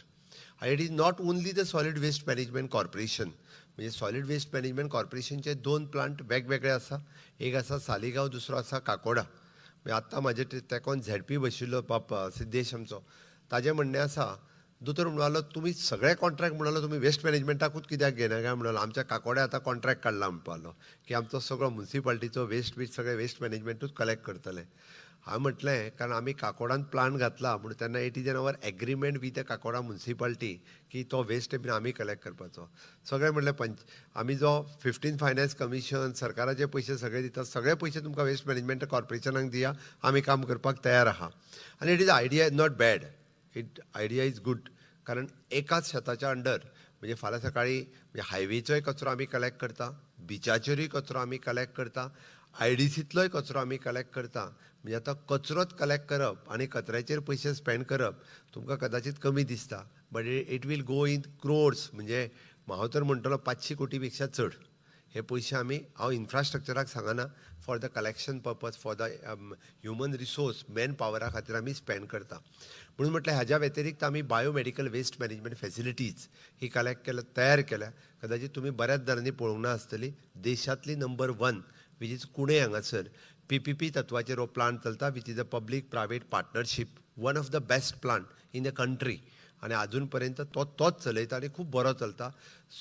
It is not only the solid waste management corporation, म्हणजे सॉलीड वेस्ट मॅनेजमेंट कॉर्पोरेशनचे 2 प्लांट वेगवेगळे आसा, एक आसा सालिगांव, दुसरो आसा काकोडा. म्हणजे आत्तां म्हाजे तेकोन झेडपी बशिल्लो बाप सिद्धेश आमचो, ताजें म्हणणें आसा, दोतोर म्हणालो तुमी सगळे कॉन्ट्रॅक्ट म्हणालो तुमी वेस्ट मॅनेजमेंटाकूच कित्याक घेना काय म्हणालो, आमच्या काकोड्या आतां कॉन्ट्रॅक्ट काडला म्हणपालो की आमचो सगळो मुन्सिपाल्टीचो वेस्ट बीट सगळे वेस्ट मॅनेजमेंटूच कलेक्ट करतले. हांवें म्हटलें कारण आमी काकोडान प्लांट घातला म्हणून तेन्ना it is an our agreement with the Kakoda municipality की तो वेस्ट बीन आमी कलेक्ट करपाचो. सगळें म्हटलें आमी जो 15 फायनान्स कमिशन सरकाराचे पयशे सगळे दिता, सगळे पयशे तुमकां वेस्ट मॅनेजमेंट कॉर्पोरेशनाक दिया, आमी काम करपाक तयार आहा. आनी it is idea is not bad, it idea is good, कारण एकाच शेताच्या अंडर म्हणजे फाल्यां सकाळीं म्हणजे हायवेचोय कचरो आमी कलेक्ट करता, बिचाचेरूय कचरो आमी कलेक्ट करता, आयडीसींतलोय कचरो आमी कलेक्ट करता. म्हणजे आतां कचरोच कलेक्ट करप आनी कचऱ्याचेर पयशे स्पेंड करप तुमकां कदाचीत कमी दिसता, but it will go in crores. म्हणजे हांव तर म्हणटलो 500 कोटी पेक्षा चड हे पयशे आमी, हांव इन्फ्रास्ट्रक्चराक सांगना, for the collection purpose, for the human resource man Pawara खातीर आमी स्पेंड करता. म्हणून म्हटल्यार हाज्या व्यतिरिक्त आमी बायोमेडिकल वेस्ट मॅनेजमेंट फॅसिलिटीज ही कलेक्ट केल्या, तयार केल्या. कदाचीत तुमी बऱ्याच जाणांनी पळोवंक ना आसतली, देशांतली नंबर 1 which is कुणे हांगासर PPP तत्वाचेर हो प्लांट चलता, which is a public private partnership, one of the best plant in the country. आनी आजून पर्यंत तो तोच चलयता आनी खूब बरो चलता.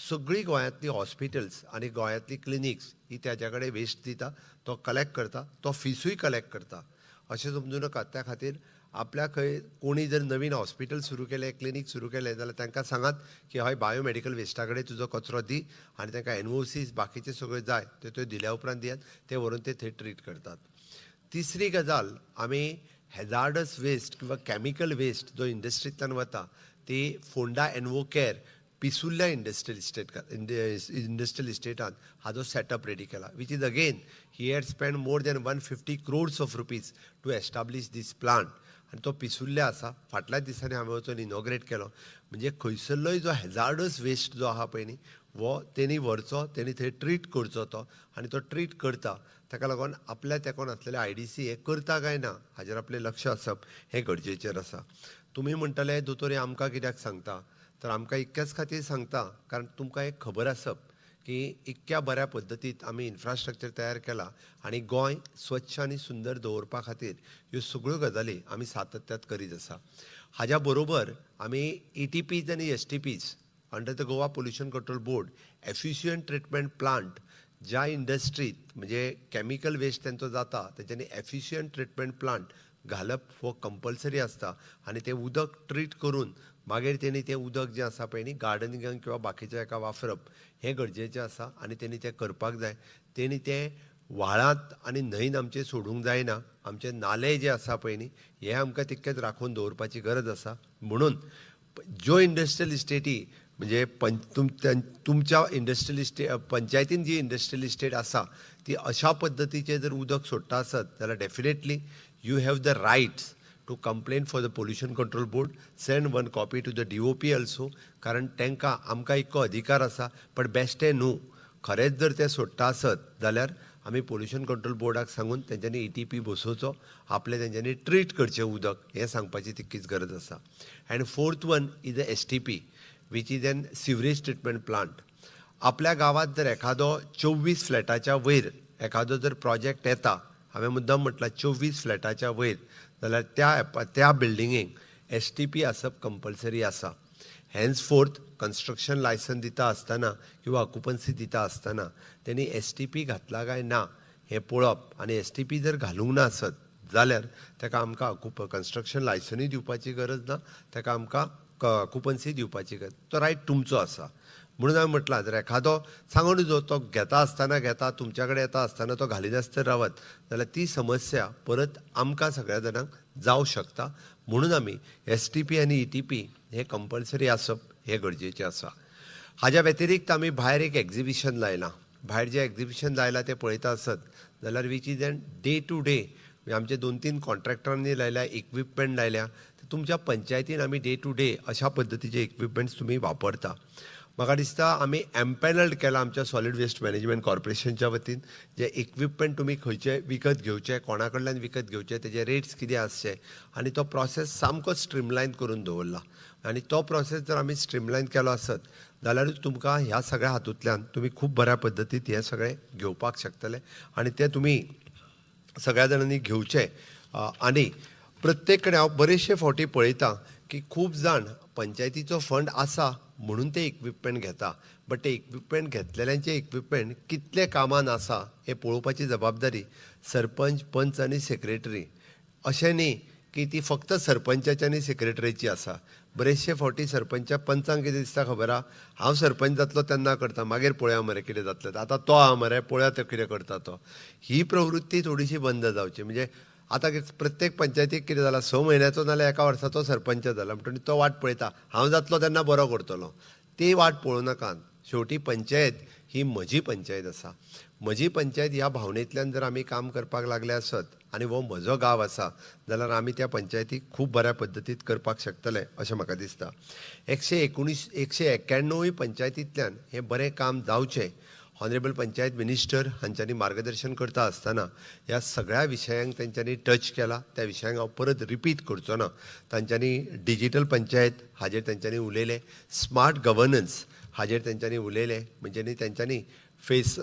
सगळीं गोंयांतलीं हॉस्पिटल्स आनी गोंयांतलीं क्लिनिक्स ही ताच्या कडेन वेस्ट दिता, तो कलेक्ट करता, तो फिसूय कलेक्ट करता. अशें समजूं नाका. त्या खातीर आपल्या खंय कोणी जर नवीन हॉस्पिटल सुरू केलें, क्लिनीक सुरू केलें जाल्यार तांकां सांगात की हय बायोमेडिकल वेस्टा कडेन तुजो कचरो दी आनी तांकां एनओसीस बाकीचे सगळे जाय ते त्यो दिल्या उपरांत दियात, ते व्हरून ते थंय ट्रीट करतात. तिसरी गजाल, आमी हॅजार्डस वेस्ट किंवा कॅमिकल वेस्ट जो इंडस्ट्रींतल्यान वता ती फोंडा एनवोकेअर पिसुल्ल्या इंडस्ट्रियल इस्टेटान हाजो सेटअप रेडी केला, which is again he had spend more than 150 crores of rupees to establish this plant. आनी तो पिसुल्ल्या आसा, फाटल्या दिसांनी हांवें वचून इनॉग्रेट केलो. म्हणजे खंयसरलोय जो हॅजार्डस वेस्ट जो आहा पळय न्ही वो तेणी व्हरचो, तेणी थंय ट्रीट करचो तो, आनी तो ट्रीट करता. ताका लागून आपल्या तेकोन आसलेले IDC हे करता काय ना हाजेर आपलें लक्ष आसप हें गरजेचें आसा. तुमी म्हणटले दोतोर आमकां कित्याक सांगता, तर आमकां इतक्याच खातीर सांगता कारण तुमकां एक खबर आसप की इतक्या बऱ्या पद्दतीत आमी इन्फ्रास्ट्रक्चर तयार केला आनी गोंय स्वच्छ आनी सुंदर दवरपा खातीर ह्यो सगळ्यो गजाली आमी सातत्यात करीत आसा. हाज्या बरोबर आमी ETPs आनी STPs under the Goa pollution control board effluent treatment plant ज्या इंडस्ट्रीत म्हणजे कॅमिकल वेस्ट तेंचो जाता तेंच्यांनी एफिशियंट ट्रिटमेंट प्लांट घालप हो कंपल्सरी आसता आनी तें उदक ट्रीट करून मागीर तेणी तें उदक जें आसा पळय न्ही गार्डनिंगाक किंवा बाकीच्या हेका वापरप हें गरजेचें आसा आनी तेणी तें करपाक जाय. तेणी तें व्हाळांत आनी न्हंयन आमचें सोडूंक जायना. आमचे नाले जे आसा पळय न्ही हे आमकां तितकेच राखून दवरपाची गरज आसा. म्हणून ज्यो इंडस्ट्रियल इस्टेटी म्हणजे तुमच्या इंडस्ट्रियल इस्टेट पंचायतीन जी इंडस्ट्रियल इस्टेट आसा ती अशा पद्दतीचें जर उदक सोडटा आसत जाल्यार definitely you have the rights to to complain for the pollution control board, send one copy to the DOP also, कारण तांकां आमकां इतको अधिकार आसा, पण बेश्टें न्हू, खरेंच जर ते सोडटा आसत जाल्यार आमी पोल्युशन कंट्रोल बोर्डाक सांगून तेंच्यांनी ETP बसोवचो, आपलें तेंच्यांनी ट्रीट करचें उदक, हें सांगपाची तितकीच गरज आसा. And fourth one is a STP which is an sewerage treatment plant. आपल्या गांवांत जर एखादो 24 फ्लॅटाच्या वयर एखादो जर प्रोजेक्ट येता, हांवें मुद्दम म्हटलां 24 फ्लॅटाच्या वयर, जाल्यार त्या बिल्डिंगेक STP आसप कंपल्सरी आसा. हेन्स फोर्थ कन्स्ट्रक्शन लायसन दिता आसतना किंवा ऑक्युपन्सी दिता आसतना तेणी STP घातला काय ना हें पळोवप, आनी STP जर घालूंक ना आसत जाल्यार ताका आमकां कन्स्ट्रक्शन लायसनूय दिवपाची गरज ना, ताका आमकां ऑक्युपन्सी दिवपाची गरज, तो रायट तुमचो आसा. म्हणून हांवें म्हटलां जर एखादो सांगून जो तो घेता आसतना घेता, तुमच्या कडेन येता आसतना तो घालिनासतना रावत जाल्यार ती समस्या परत आमकां सगळ्या जाणांक जावं शकता. म्हणून आमी STP आनी ETP हे कंपल्सरी आसप हें गरजेचें आसा. हाज्या व्यतिरिक्त आमी भायर एक एक्झिबिशन लायलां. भायर जें एक्झिबिशन लायलां तें पळयता आसत जाल्यार which is an day to day, म्हणजे आमचे 2-3 कॉन्ट्रॅक्टरांनी लायल्या, इक्विपमेंट लायल्या, तुमच्या पंचायतीन आमी डे टू डे अशा पद्दतीचे इक्विपमेंट्स तुमी वापरता. म्हाका दिसता आमी एम्पॅनल्ड केला आमच्या सॉलीड वेस्ट मॅनेजमेंट कॉर्पोरेशनच्या वतीन, जे इक्विपमेंट तुमी खंयचे विकत घेवचे, कोणा कडल्यान विकत घेवचे, तेजे रेट्स कितें आसचे, आनी तो प्रोसेस सामको स्ट्रीमलायन करून दवरला. आनी तो प्रोसेस जर आमी स्ट्रीमलायन केलो आसत जाल्यारूच तुमकां ह्या सगळ्या हातूंतल्यान तुमी खूब बऱ्या पद्दतीन हें सगळें घेवपाक शकतले, आनी तें तुमी सगळ्या जाणांनी घेवचें. आनी प्रत्येक कडेन हांव बरेचशे फावटी पळयतां की खूब जाण पंचायतीचो फंड आसा म्हणून ते इक्विपमेंट घेता, बट ते इक्विपमेंट घेतलेल्यांचे इक्विपमेंट कितले कामान आसा हें पळोवपाची जबाबदारी सरपंच, पंच आनी सेक्रेटरी, अशें न्ही की ती फक्त सरपंचाची आनी सेक्रेटरीची आसा. बरेचशे फावटी सरपंचा पंचांक कितें दिसता खबर आहा, हांव सरपंच जातलो तेन्ना करता, मागीर पळोवया मरे कितें जातलें, आतां तो आहा मरे पळोवया तो कितें करता तो. ही प्रवृत्ती थोडीशी बंद जावची. म्हणजे आतां प्रत्येक पंचायतीक कितें जालां, 6 म्हयन्याचो नाल्यार 1 वर्साचो सरपंच जाला, म्हणटकीर तो वाट पळयता हांव जातलो तेन्ना बरो करतलो. ती वाट पळोवं नाकात. शेवटी पंचायत ही म्हजी पंचायत आसा. म्हजी पंचायत ह्या भावनेंतल्यान जर आमी काम करपाक लागले आसत आनी हो म्हजो गांव आसा जाल्यार आमी त्या पंचायतीक खूब बऱ्या पद्दतीन करपाक शकतले अशें म्हाका दिसता. 191 पंचायतींतल्यान हें बरें काम जावचें, ऑनरेबल पंचायत मिनिस्टर हांच्यांनी मार्गदर्शन करता आसतना ह्या सगळ्या विशयांक तेंच्यांनी टच केला, त्या विशयांक हांव परत रिपीट करचो ना. तांच्यांनी डिजीटल पंचायत हाजेर तेंच्यांनी उलयलें, स्मार्ट गवर्नन्स हाजेर तेंच्यांनी उलयलें, म्हणजे न्ही तेंच्यांनी फेस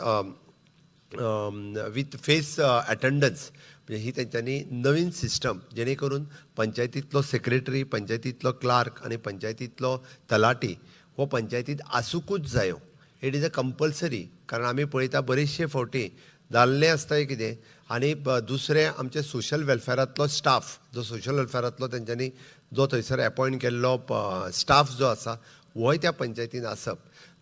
विथ फेस अटेंडन्स म्हणजे ही तेंच्यांनी नवीन सिस्टम जेणे करून पंचायतींतलो सेक्रेटरी, पंचायतींतलो क्लार्क आनी पंचायतींतलो तलाटी हो पंचायतींत आसुंकूच जायो. It is a compulsory. कारण आमी पळयता बरेचशे फावटी जाल्लें आसता कितें, आनी दुसरें आमचे सोशल वेलफेरांतलो स्टाफ जो सोशल वेलफेरांतलो तेंच्यांनी जो थंयसर एपॉयंट केल्लो स्टाफ जो आसा होय त्या पंचायतीन आसप,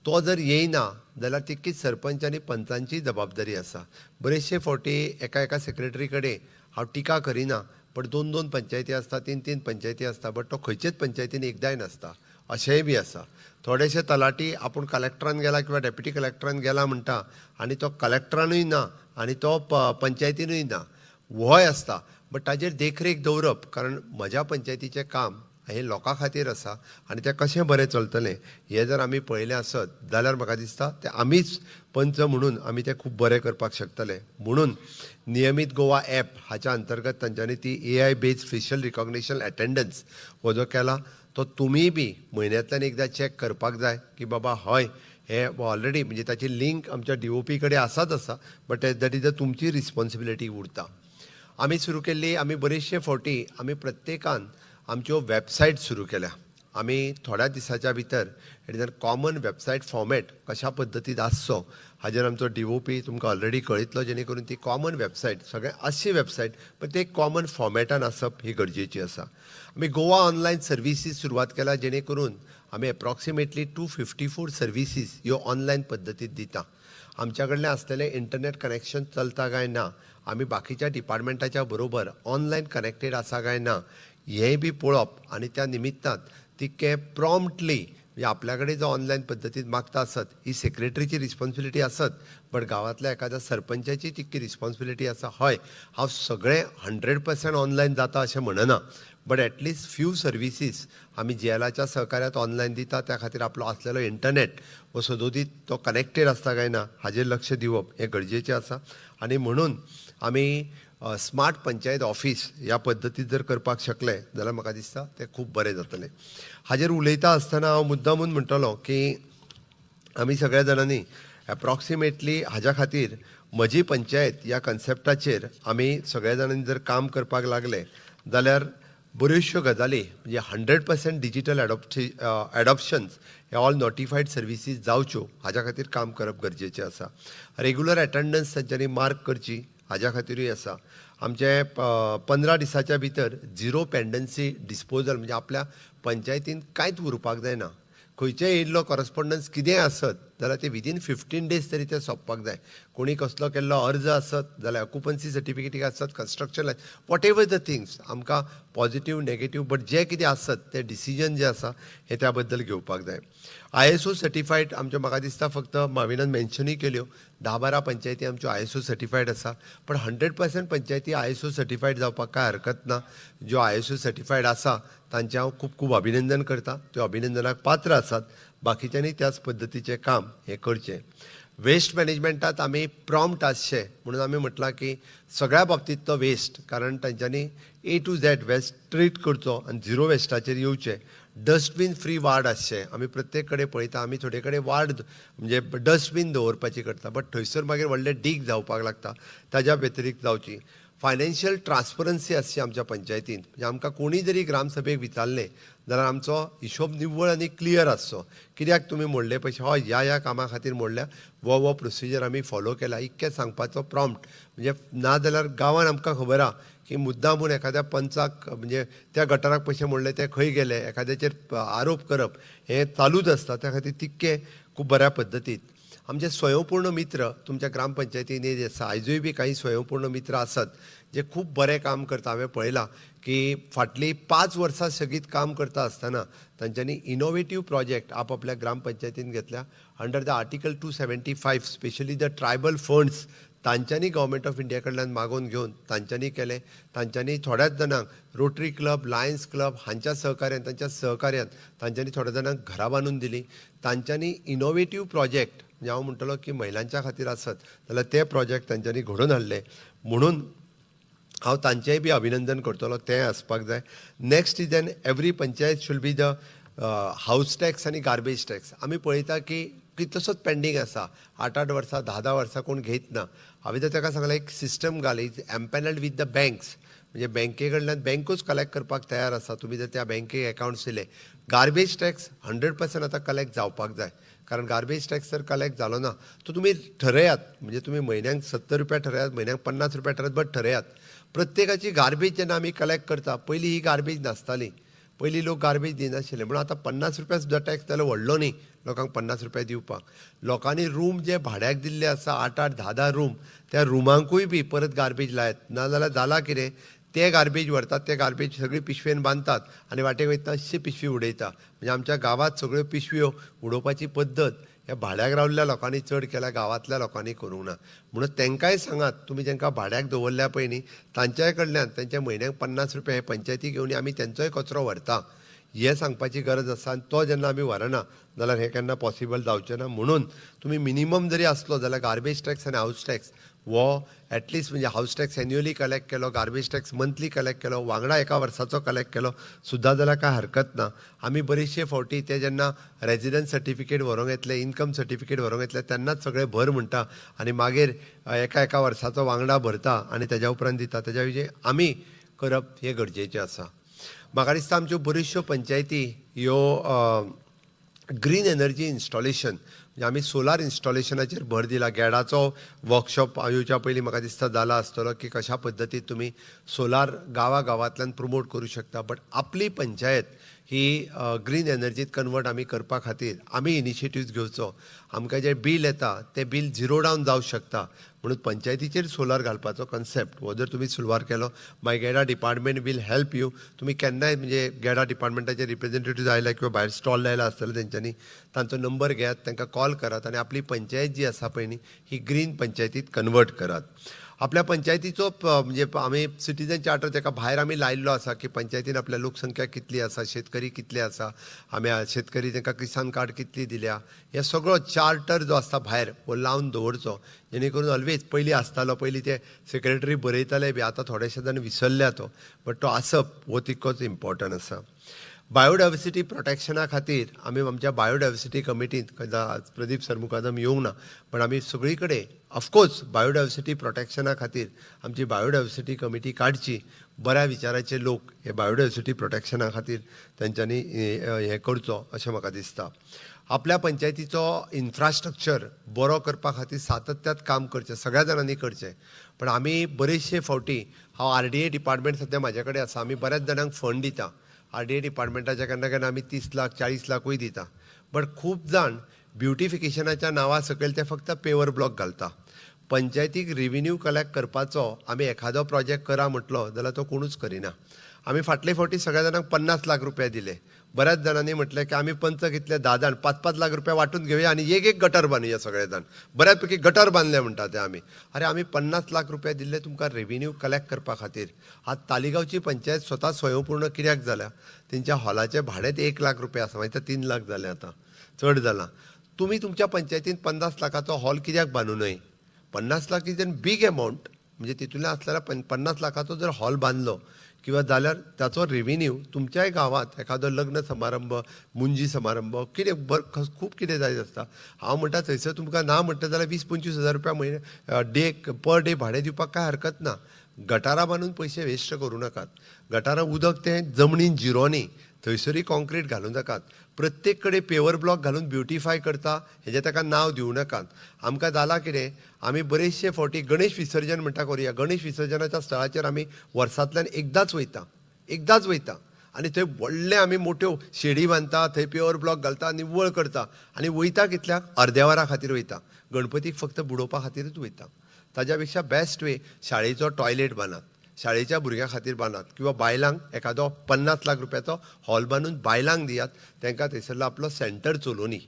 तो जर येयना जाल्यार तितकीच सरपंच आनी पंचांची जबाबदारी आसा. बरेचशे फावटी एका एका सेक्रेटरी कडेन हांव टिका करिना, पण 2-2 पंचायती आसता, 3-3 पंचायती आसता, बट तो खंयचेच पंचायतीन एकदांय नासता अशेंय बी आसा. थोडेशे तलाटी आपूण कलेक्टरान गेला किंवा डेप्युटी कलेक्टरान गेला म्हणटा आनी तो कलेक्टरानूय ना आनी तो पंचायतीनूय ना, होय आसता. बट ताजेर देखरेख दवरप, कारण म्हज्या पंचायतीचें काम हें लोकां खातीर आसा आनी तें कशें बरें चलतलें हें जर आमी पळयलें आसत जाल्यार म्हाका दिसता तें आमीच पंच म्हणून आमी तें खूब बरें करपाक शकतले. म्हणून नियमीत गोवा ॲप हाच्या अंतर्गत तांच्यांनी ती AI based facial recognition attendance हो जो केला तो तुमीय बी म्हयन्यांतल्यान एकदां चॅक करपाक जाय की बाबा हय हे ऑलरेडी म्हणजे ताची लिंक आमच्या DOP कडेन आसाच आसा, बट that is a तुमची रिस्पॉन्सिबिलिटी उरता. आमी सुरू केल्ली, आमी बरेचशे फावटी आमी प्रत्येकान आमच्यो वेबसायट सुरू केल्या. आमी थोड्या दिसाच्या भितर it is a common website format कशा पद्दतीन आसचो हाजेर आमचो DOP तुमकां ऑलरेडी कळयतलो, जेणे करून ती कॉमन वेबसायट सगळें आसची वेबसायट पण ते कॉमन फॉर्मेटान आसप ही गरजेची आसा. आमी गोवा ऑनलायन सर्विसीस सुरवात केल्या, जेणे करून आमी एप्रॉक्सिमेटली 254 सर्विसीस ह्यो ऑनलायन पद्दतीत दिता. आमच्या कडल्यान आसलेलें इंटरनेट कनेक्शन चलता काय ना, आमी बाकीच्या डिपार्टमेंटाच्या बरोबर ऑनलायन कनेक्टेड आसा काय ना हेंय बी पळोवप, आनी त्या निमित्तान तितकें प्रॉम्प्टली म्हणजे आपल्या कडेन जो ऑनलायन पद्दतीन मागता आसत ही सेक्रेटरीची रिस्पॉन्सिबिलिटी आसत, बट गांवांतल्या एखाद्या सरपंचाची तितकी रिस्पॉन्सिबिलिटी आसा. हय, हांव सगळें 100% ऑनलायन जाता अशें म्हणना, But at least few services आमी जीएलाच्या सहकार्यात ऑनलायन दिता. त्या खातीर आपलो आसलेलो इंटरनेट हो सदोदीत तो कनेक्टेड आसता काय ना हाजेर लक्ष दिवप हें गरजेचें आसा. आनी म्हणून आमी स्मार्ट पंचायत ऑफिस ह्या पद्दतीत जर करपाक शकले जाल्यार म्हाका दिसता तें खूब बरें जातलें. हाजेर उलयता आसतना हांव मुद्दामून म्हणटलो की आमी सगळ्या जाणांनी एप्रॉक्सिमेटली हाज्या खातीर म्हजी पंचायत ह्या कन्सेप्टाचेर आमी सगळ्या जाणांनी जर काम करपाक लागले जाल्यार बऱ्योचश्यो गजाली म्हणजे 100% डिजीटल एडॉप्शन्स हे ऑल नोटिफायड सर्विसीस जावच्यो हाज्या खातीर काम करप गरजेचें आसा. रेगुलर एटेंडन्स तांच्यांनी मार्क करची हाज्या खातीरूय आसा. आमचे 15 दिसाच्या भितर झिरो पेंडन्सी डिस्पोजल म्हणजे आपल्या पंचायतीन कांयच उरपाक जायना. खंयचेय येयल्लो कॉरस्पॉन्डन्स कितेंय आसत जाल्यार ते विदीन 15 डेज तरी ते सोंपपाक जाय. कोणी कसलो केल्लो अर्ज आसत जाल्यार ऑक्युपन्सी सर्टिफिकेटी आसत, construction whatever the things आमकां पॉजिटीव नेगेटीव बट जें कितें आसत तें डिसिजन जें आसा हें त्या बद्दल घेवपाक जाय. ISO certified आमच्यो म्हाका दिसता फक्त माविनान मेन्शनूय केल्यो 10-12 पंचायती आमच्यो ISO certified आसा, पण 100% पंचायती ISO certified जावपाक कांय हरकत ना. ज्यो ISO certified आसा तांचें हांव खूब खूब अभिनंदन करता, त्यो अभिनंदनाक पात्र आसात. बाकीच्यांनी त्याच पद्दतीचें काम हें करचें. वेस्ट मॅनेजमेंटात आमी प्रॉम्प्ट आसचें म्हणून आमी म्हटलां की सगळ्या बाबतींतलो वेस्ट, कारण तांच्यांनी A to Z waste treat करचो आनी झिरो वेस्टाचेर येवचें. डस्टबीन फ्री वार्ड आसचें. आमी प्रत्येक कडेन पळयता आमी थोडे कडेन वार्ड म्हणजे डस्टबीन दवरपाची करता, बट थंयसर मागीर व्हडलें डीग जावपाक लागता, ताज्या व्यतिरिक्त जावची. फायनान्शियल ट्रान्सपरन्सी आसची आमच्या पंचायतीन, म्हणजे आमकां कोणी जरी ग्रामसभेक विचारलें जाल्यार आमचो हिशोब निव्वळ आनी क्लियर आसचो. कित्याक तुमी मोडले पयशे, हय ह्या ह्या कामा खातीर मोडल्या, वो वो प्रोसिजर आमी फॉलो केला, इतकें सांगपाचो प्रॉम्प्ट. म्हणजे ना जाल्यार गांवान आमकां खबर आहा की मुद्दामून एखाद्या पंचाक म्हणजे त्या गटाराक पयशे मोडले ते खंय गेले, एखाद्याचेर आरोप करप हें चालूच आसता. त्या खातीर तितकें खूब बऱ्या पद्दतीत आमचे स्वयंपूर्ण मित्र तुमच्या ग्रामपंचायतींनी जे आसा, आयजूय बी काही स्वयंपूर्ण मित्र आसात जे खूब बरें काम करता. हांवें पळयलां की फाटलीं 5 वर्सां सेगीत काम करता आसतना तांच्यांनी इनोवेटीव प्रोजेक्ट आपआपल्या ग्रामपंचायतीन घेतल्या under the article 275 specially the tribal funds तांच्यांनी गव्हर्मेंट ऑफ इंडिया कडल्यान मागोवन घेवन तांच्यांनी केलें. तांच्यांनी थोड्याच जाणांक रोटरी क्लब, लायन्स क्लब हांच्या सहकार्यान, तांच्या सहकार्यान तांच्यांनी थोड्या जाणांक घरां बांदून दिलीं. तांच्यांनी इनोवेटीव प्रोजेक्ट म्हणजे हांव म्हणटलो की महिलांच्या खातीर आसत जाल्यार ते प्रोजेक्ट तांच्यांनी घडोवन हाडले, म्हणून हांव तांचेंय बी अभिनंदन करतलो, तें आसपाक जाय. Next is an every panchayat should be the house tax आनी गार्बेज टॅक्स. आमी पळयता की कितलोसोच पेंडींग आसा, 8-8 वर्सां 10-10 वर्सां कोण घेयत ना. हांवें तर ताका सांगलें एक सिस्टम घाली एम्पॅनल्ड विथ the banks, म्हणजे बँके कडल्यान बँकूच कलेक्ट करपाक तयार आसा, तुमी जर त्या बँकेक एकावंट्स दिले. गार्बेज टॅक्स 100% आतां कलेक्ट जावपाक जाय, कारण गार्बेज टॅक्स जर कलेक्ट जालो ना तो तुमी ठरयात, म्हणजे तुमी म्हयन्याक 70 रुपया ठरयात, म्हयन्याक 50 रुपया ठरयात, बट ठरयात. प्रत्येकाची गार्बेज जेन्ना आमी कलेक्ट करता, पयलीं ही गार्बेज नासताली, पयलीं लोक गार्बेज दिनाशिल्ले, म्हणून आतां 50 रुपया सुद्दां टॅक्स जाल्यार व्हडलो न्ही लोकांक 50 रुपया दिवपाक. लोकांनी रूम जे भाड्याक दिल्ले आसा 8-8, 10-10 रूम, त्या रुमांकूय बी परत गार्बेज लायत ना जाल्यार जालां कितें, ते गार्बेज व्हरतात, ते गार्बेज सगळी पिशवेन बांदतात आनी वाटेक वयतना अशी पिशवी उडयता. म्हणजे आमच्या गांवांत सगळ्यो पिशव्यो उडोवपाची पद्दत ह्या भाड्याक रावल्ल्या लोकांनी चड केल्या, गांवांतल्या लोकांनी करूंक ना. म्हणून तांकांय सांगात, तुमी तांकां भाड्याक दवरल्या पळय न्ही, तांच्याय कडल्यान तांच्या म्हयन्याक 50 रुपया हे पंचायती घेवन आमी तांचोय कचरो व्हरता हें सांगपाची गरज आसा. आनी तो जेन्ना आमी व्हरना जाल्यार हें केन्ना पॉसिबल जावचें ना. म्हणून तुमी मिनिमम जरी आसलो जाल्यार गार्बेज टॅक्स आनी हावस टॅक्स हो एटलिस्ट म्हणजे हावस टॅक्स एन्युअली कलेक्ट केलो, गार्बेज टॅक्स मंथली कलेक्ट केलो, वांगडा एका वर्साचो कलेक्ट केलो सुद्दां जाल्यार कांय हरकत ना. आमी बरेचशे फावटी ते जेन्ना रेजिडन्स सर्टिफिकेट व्हरूंक येतले, इन्कम सर्टिफिकेट व्हरूंक येतले तेन्नाच सगळें भर म्हणटा आनी मागीर एका एका वर्साचो वांगडा भरता आनी तेज्या उपरांत दिता. तेज्या विशीं आमी करप हें गरजेचें आसा. म्हाका दिसता आमच्यो बऱ्योचश्यो पंचायती ह्यो ग्रीन एनर्जी इन्स्टॉलेशन म्हणजे आमी सोलार इन्स्टॉलेशनाचेर भर दिला. गॅडाचो वर्कशॉप येवच्या पयलीं म्हाका दिसता जाला आसतलो की कशा पद्दतीन तुमी सोलार गांवा गांवांतल्यान प्रमोट करूं शकता. बट आपली पंचायत ही ग्रीन एनर्जीत कन्वर्ट आमी करपा खातीर आमी इनिशिएटिव्स घेवचो. आमकां जें बील येता तें बील झिरो डावन जावं शकता, म्हणून पंचायतीचेर सोलार घालपाचो कन्सेप्ट हो जर तुमी सुरवात केलो, मागीर गेडा डिपार्टमेंट वील हेल्प you. तुमी केन्नाय म्हणजे गेडा डिपार्टमेंटाचे रिप्रेझेंटेटिव्ह आयल्या किंवा भायर स्टॉल लायला आसतले तेंच्यांनी, तांचो नंबर घेयात, तांकां कॉल करात आनी आपली पंचायत जी आसा पळय न्ही ही ग्रीन पंचायतीत कन्वर्ट करात. आपल्या पंचायतीचो म्हणजे आमी सिटीजन चार्टर ताका भायर आमी लायिल्लो आसा की पंचायतीन आपल्या लोकसंख्या कितली आसा, शेतकरी कितले आसा, आमी शेतकरी तांकां किसान कार्ड कितली दिल्या, हे सगळो चार्टर जो आसता भायर हो लावन दवरचो, जेणे करून ऑलवेज पयलीं आसतालो, पयलीं ते सेक्रेटरी बरयताले बी, आतां थोडेशे जाण विसरल्या तो, बट तो आसप हो तितकोच इम्पॉर्टंट आसा. बायोडायवर्सिटी प्रोटेक्शना खातीर आमी आमच्या बायोडायवर्सिटी कमिटींत, प्रदीप सर मुकादम येवंक ना, पण आमी सगळी कडेन ऑफकोर्स बायोडायवर्सिटी प्रोटेक्शना खातीर आमची बायोडायवर्सिटी कमिटी काडची. बऱ्या विचाराचे लोक हे बायोडायवर्सिटी प्रोटेक्शना खातीर तेंच्यांनी हें करचो अशें म्हाका दिसता. आपल्या पंचायतीचो इन्फ्रास्ट्रक्चर बरो करपा खातीर सातत्यात काम करचें, सगळ्या जाणांनी करचें. पण आमी बरेचशे फावटी, हांव RDA department सद्या म्हाजे कडेन आसा, आमी बऱ्याच जाणांक फंड दिता. RDA डिपार्टमेंटाच्या केन्ना केन्ना आमी 30 लाख 40 लाखूय दिता, बट खूब जाण ब्युटिफिकेशनाच्या नांवा सकयल ते फक्त पेवर ब्लॉक घालता. पंचायतीक रिव्हेन्यू कलेक्ट करपाचो आमी एखादो प्रोजेक्ट करा म्हटलो जाल्यार तो कोणूच करिना. आमी फाटले फावटी सगळ्या जाणांक 50 लाख रुपया दिले, बऱ्याच जाणांनी म्हटलें की आमी पंच कितले 10 जाण 5-5 लाख रुपया वांटून घेवया आनी एक एक गटर बांदुया, सगळे जाण बऱ्यापैकी गटर बांदले म्हणटा ते आमी. अरे आमी 50 लाख रुपया दिल्ले तुमकां रेव्हेन्यू कलेक्ट करपा खातीर. आज तालिगांवची पंचायत स्वता स्वयंपूर्ण कित्याक जाल्या, तेंच्या हॉलाचें भाडेंच 1 लाख रुपया आसा, मागीर 3 लाख जालें, आतां चड जालां. तुमी तुमच्या पंचायतीन 50 लाखाचो हॉल कित्याक बांदू न्हय? 50 lakh is an big amount, म्हणजे तितूंतल्यान आसल्यार 50 लाखाचो जर हॉल बांदलो किंवा जाल्यार ताचो रेव्हेन्यू तुमच्याय गांवांत एखादो लग्न समारंभ, मुंजी समारंभ, कितें खूब कितें जायत आसता. हांव म्हणटा थंयसर तुमकां ना म्हणटा जाल्यार 20-25 हजार रुपया म्हयने डे पर डे भाडें दिवपाक कांय हरकत ना. गटारां बांदून पयशे वेस्ट करूं नाकात. गटारां उदक तें जमनीन जिरोनी, थंयसरूय कॉन्क्रीट घालूं नाकात. प्रत्येक कडेन पेवर ब्लॉक घालून ब्युटिफाय करता हेजें ताका नांव दिवं नाकात. आमकां जालां कितें, आमी बरेचशे फावटी गणेश विसर्जन म्हणटा करुया, गणेश विसर्जनाच्या स्थळाचेर आमी वर्सांतल्यान एकदांच वयता, एकदांच वयता आनी थंय व्हडले आमी मोट्यो शेडी बांदता, थंय पेवर ब्लॉक घालता, निव्वळ करता आनी वयता कितल्याक, अर्द्या वरा खातीर वयता, गणपतीक फक्त बुडोवपा खातीरूच वयता. ताज्या पेक्षा बेस्ट वे शाळेचो टॉयलेट बांदात, शाळेच्या भुरग्यां खातीर बांदात, किंवा बायलांक एखादो 50 लाख रुपयाचो हॉल बांदून बायलांक दियात, तांकां थंयसरलो आपलो सेंटर चलोवनी.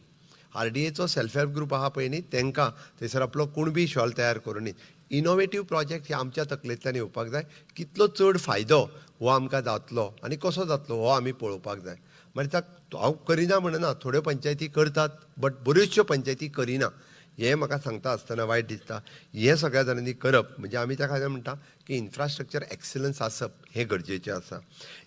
RDAचो सेल्फ हेल्प ग्रूप आहा पळय न्ही, तांकां थंयसर आपलो कुणबी शॉल तयार करूनी. इनोवेटीव प्रोजेक्ट हे आमच्या तकलेंतल्यान येवपाक जाय. कितलो चड फायदो हो आमकां जातलो आनी कसो जातलो हो आमी पळोवपाक जाय. मागीर हांव करिना म्हणना, थोड्यो पंचायती करतात बट बऱ्योचश्यो पंचायती करिना, हें म्हाका सांगता आसतना वायट दिसता. हें सगळ्या जाणांनी करप म्हणजे आमी त्या खातीर म्हणटा की इन्फ्रास्ट्रक्चर एक्सलन्स आसप हें गरजेचें आसा.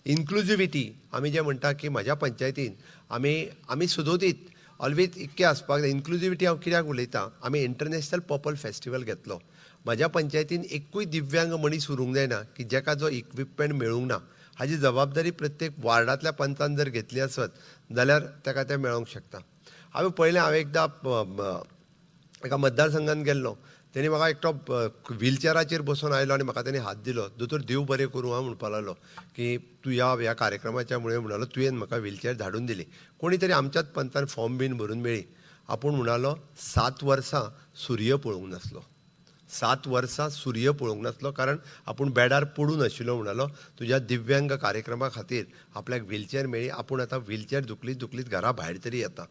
इन्क्लुजिविटी आमी जें म्हणटा की म्हाज्या पंचायतीन आमी सुदोदीत ऑलवेज इतकें आसपाक जाय. इन्क्लुजिविटी हांव कित्याक उलयतां, आमी इंटरनॅशनल पर्पल फेस्टिवल घेतलो. म्हाज्या पंचायतीन एकूय दिव्यांग मनीस उरूंक जायना की जाका जो इक्विपमेंट मेळूंक ना, हाजी जबाबदारी प्रत्येक वार्डांतल्या पंचान जर घेतली आसत जाल्यार ताका तें मेळोंक शकता. हांवें पळयलें, हांवें एकदां एका मतदारसंघात गेल्लो, तेणी म्हाका एकटो व्हीलचॅराचेर बसून आयलो आनी म्हाका तेणी हात दिलो, दोतोर देव बरें करूं हांव म्हणपाक लागलो की तूं ह्या ह्या कार्यक्रमाच्या मुळे म्हणालो तुवें म्हाका व्हीलचॅर धाडून दिली. कोणी तरी आमच्याच पंचान फॉर्म बीन भरून मेळ्ळी. आपूण म्हणालो 7 वर्सां सूर्य पळोवंक नासलो, 7 वर्सां सूर्य पळोवंक नासलो, कारण आपूण बेडार पडून आशिल्लो. म्हणालो तुज्या दिव्यांग कार्यक्रमा खातीर आपल्याक व्हीलचॅर मेळ्ळी, आपूण आतां व्हीलचॅर धुकलीत धुकलीत घरा भायर तरी येता.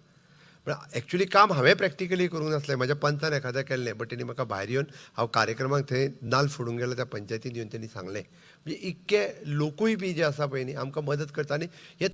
पण एक्चुअली काम हांवें प्रॅक्टिकली करूंक नासलें, म्हाज्या पंचान एखाद्या केल्लें, बट तेणी म्हाका भायर येवन हांव कार्यक्रमाक थंय नाल फोडूंक गेलो त्या पंचायतीन येवन तेणी सांगलें. म्हणजे इतके लोकूय बी जे आसा पळय न्ही आमकां मदत करता आनी हे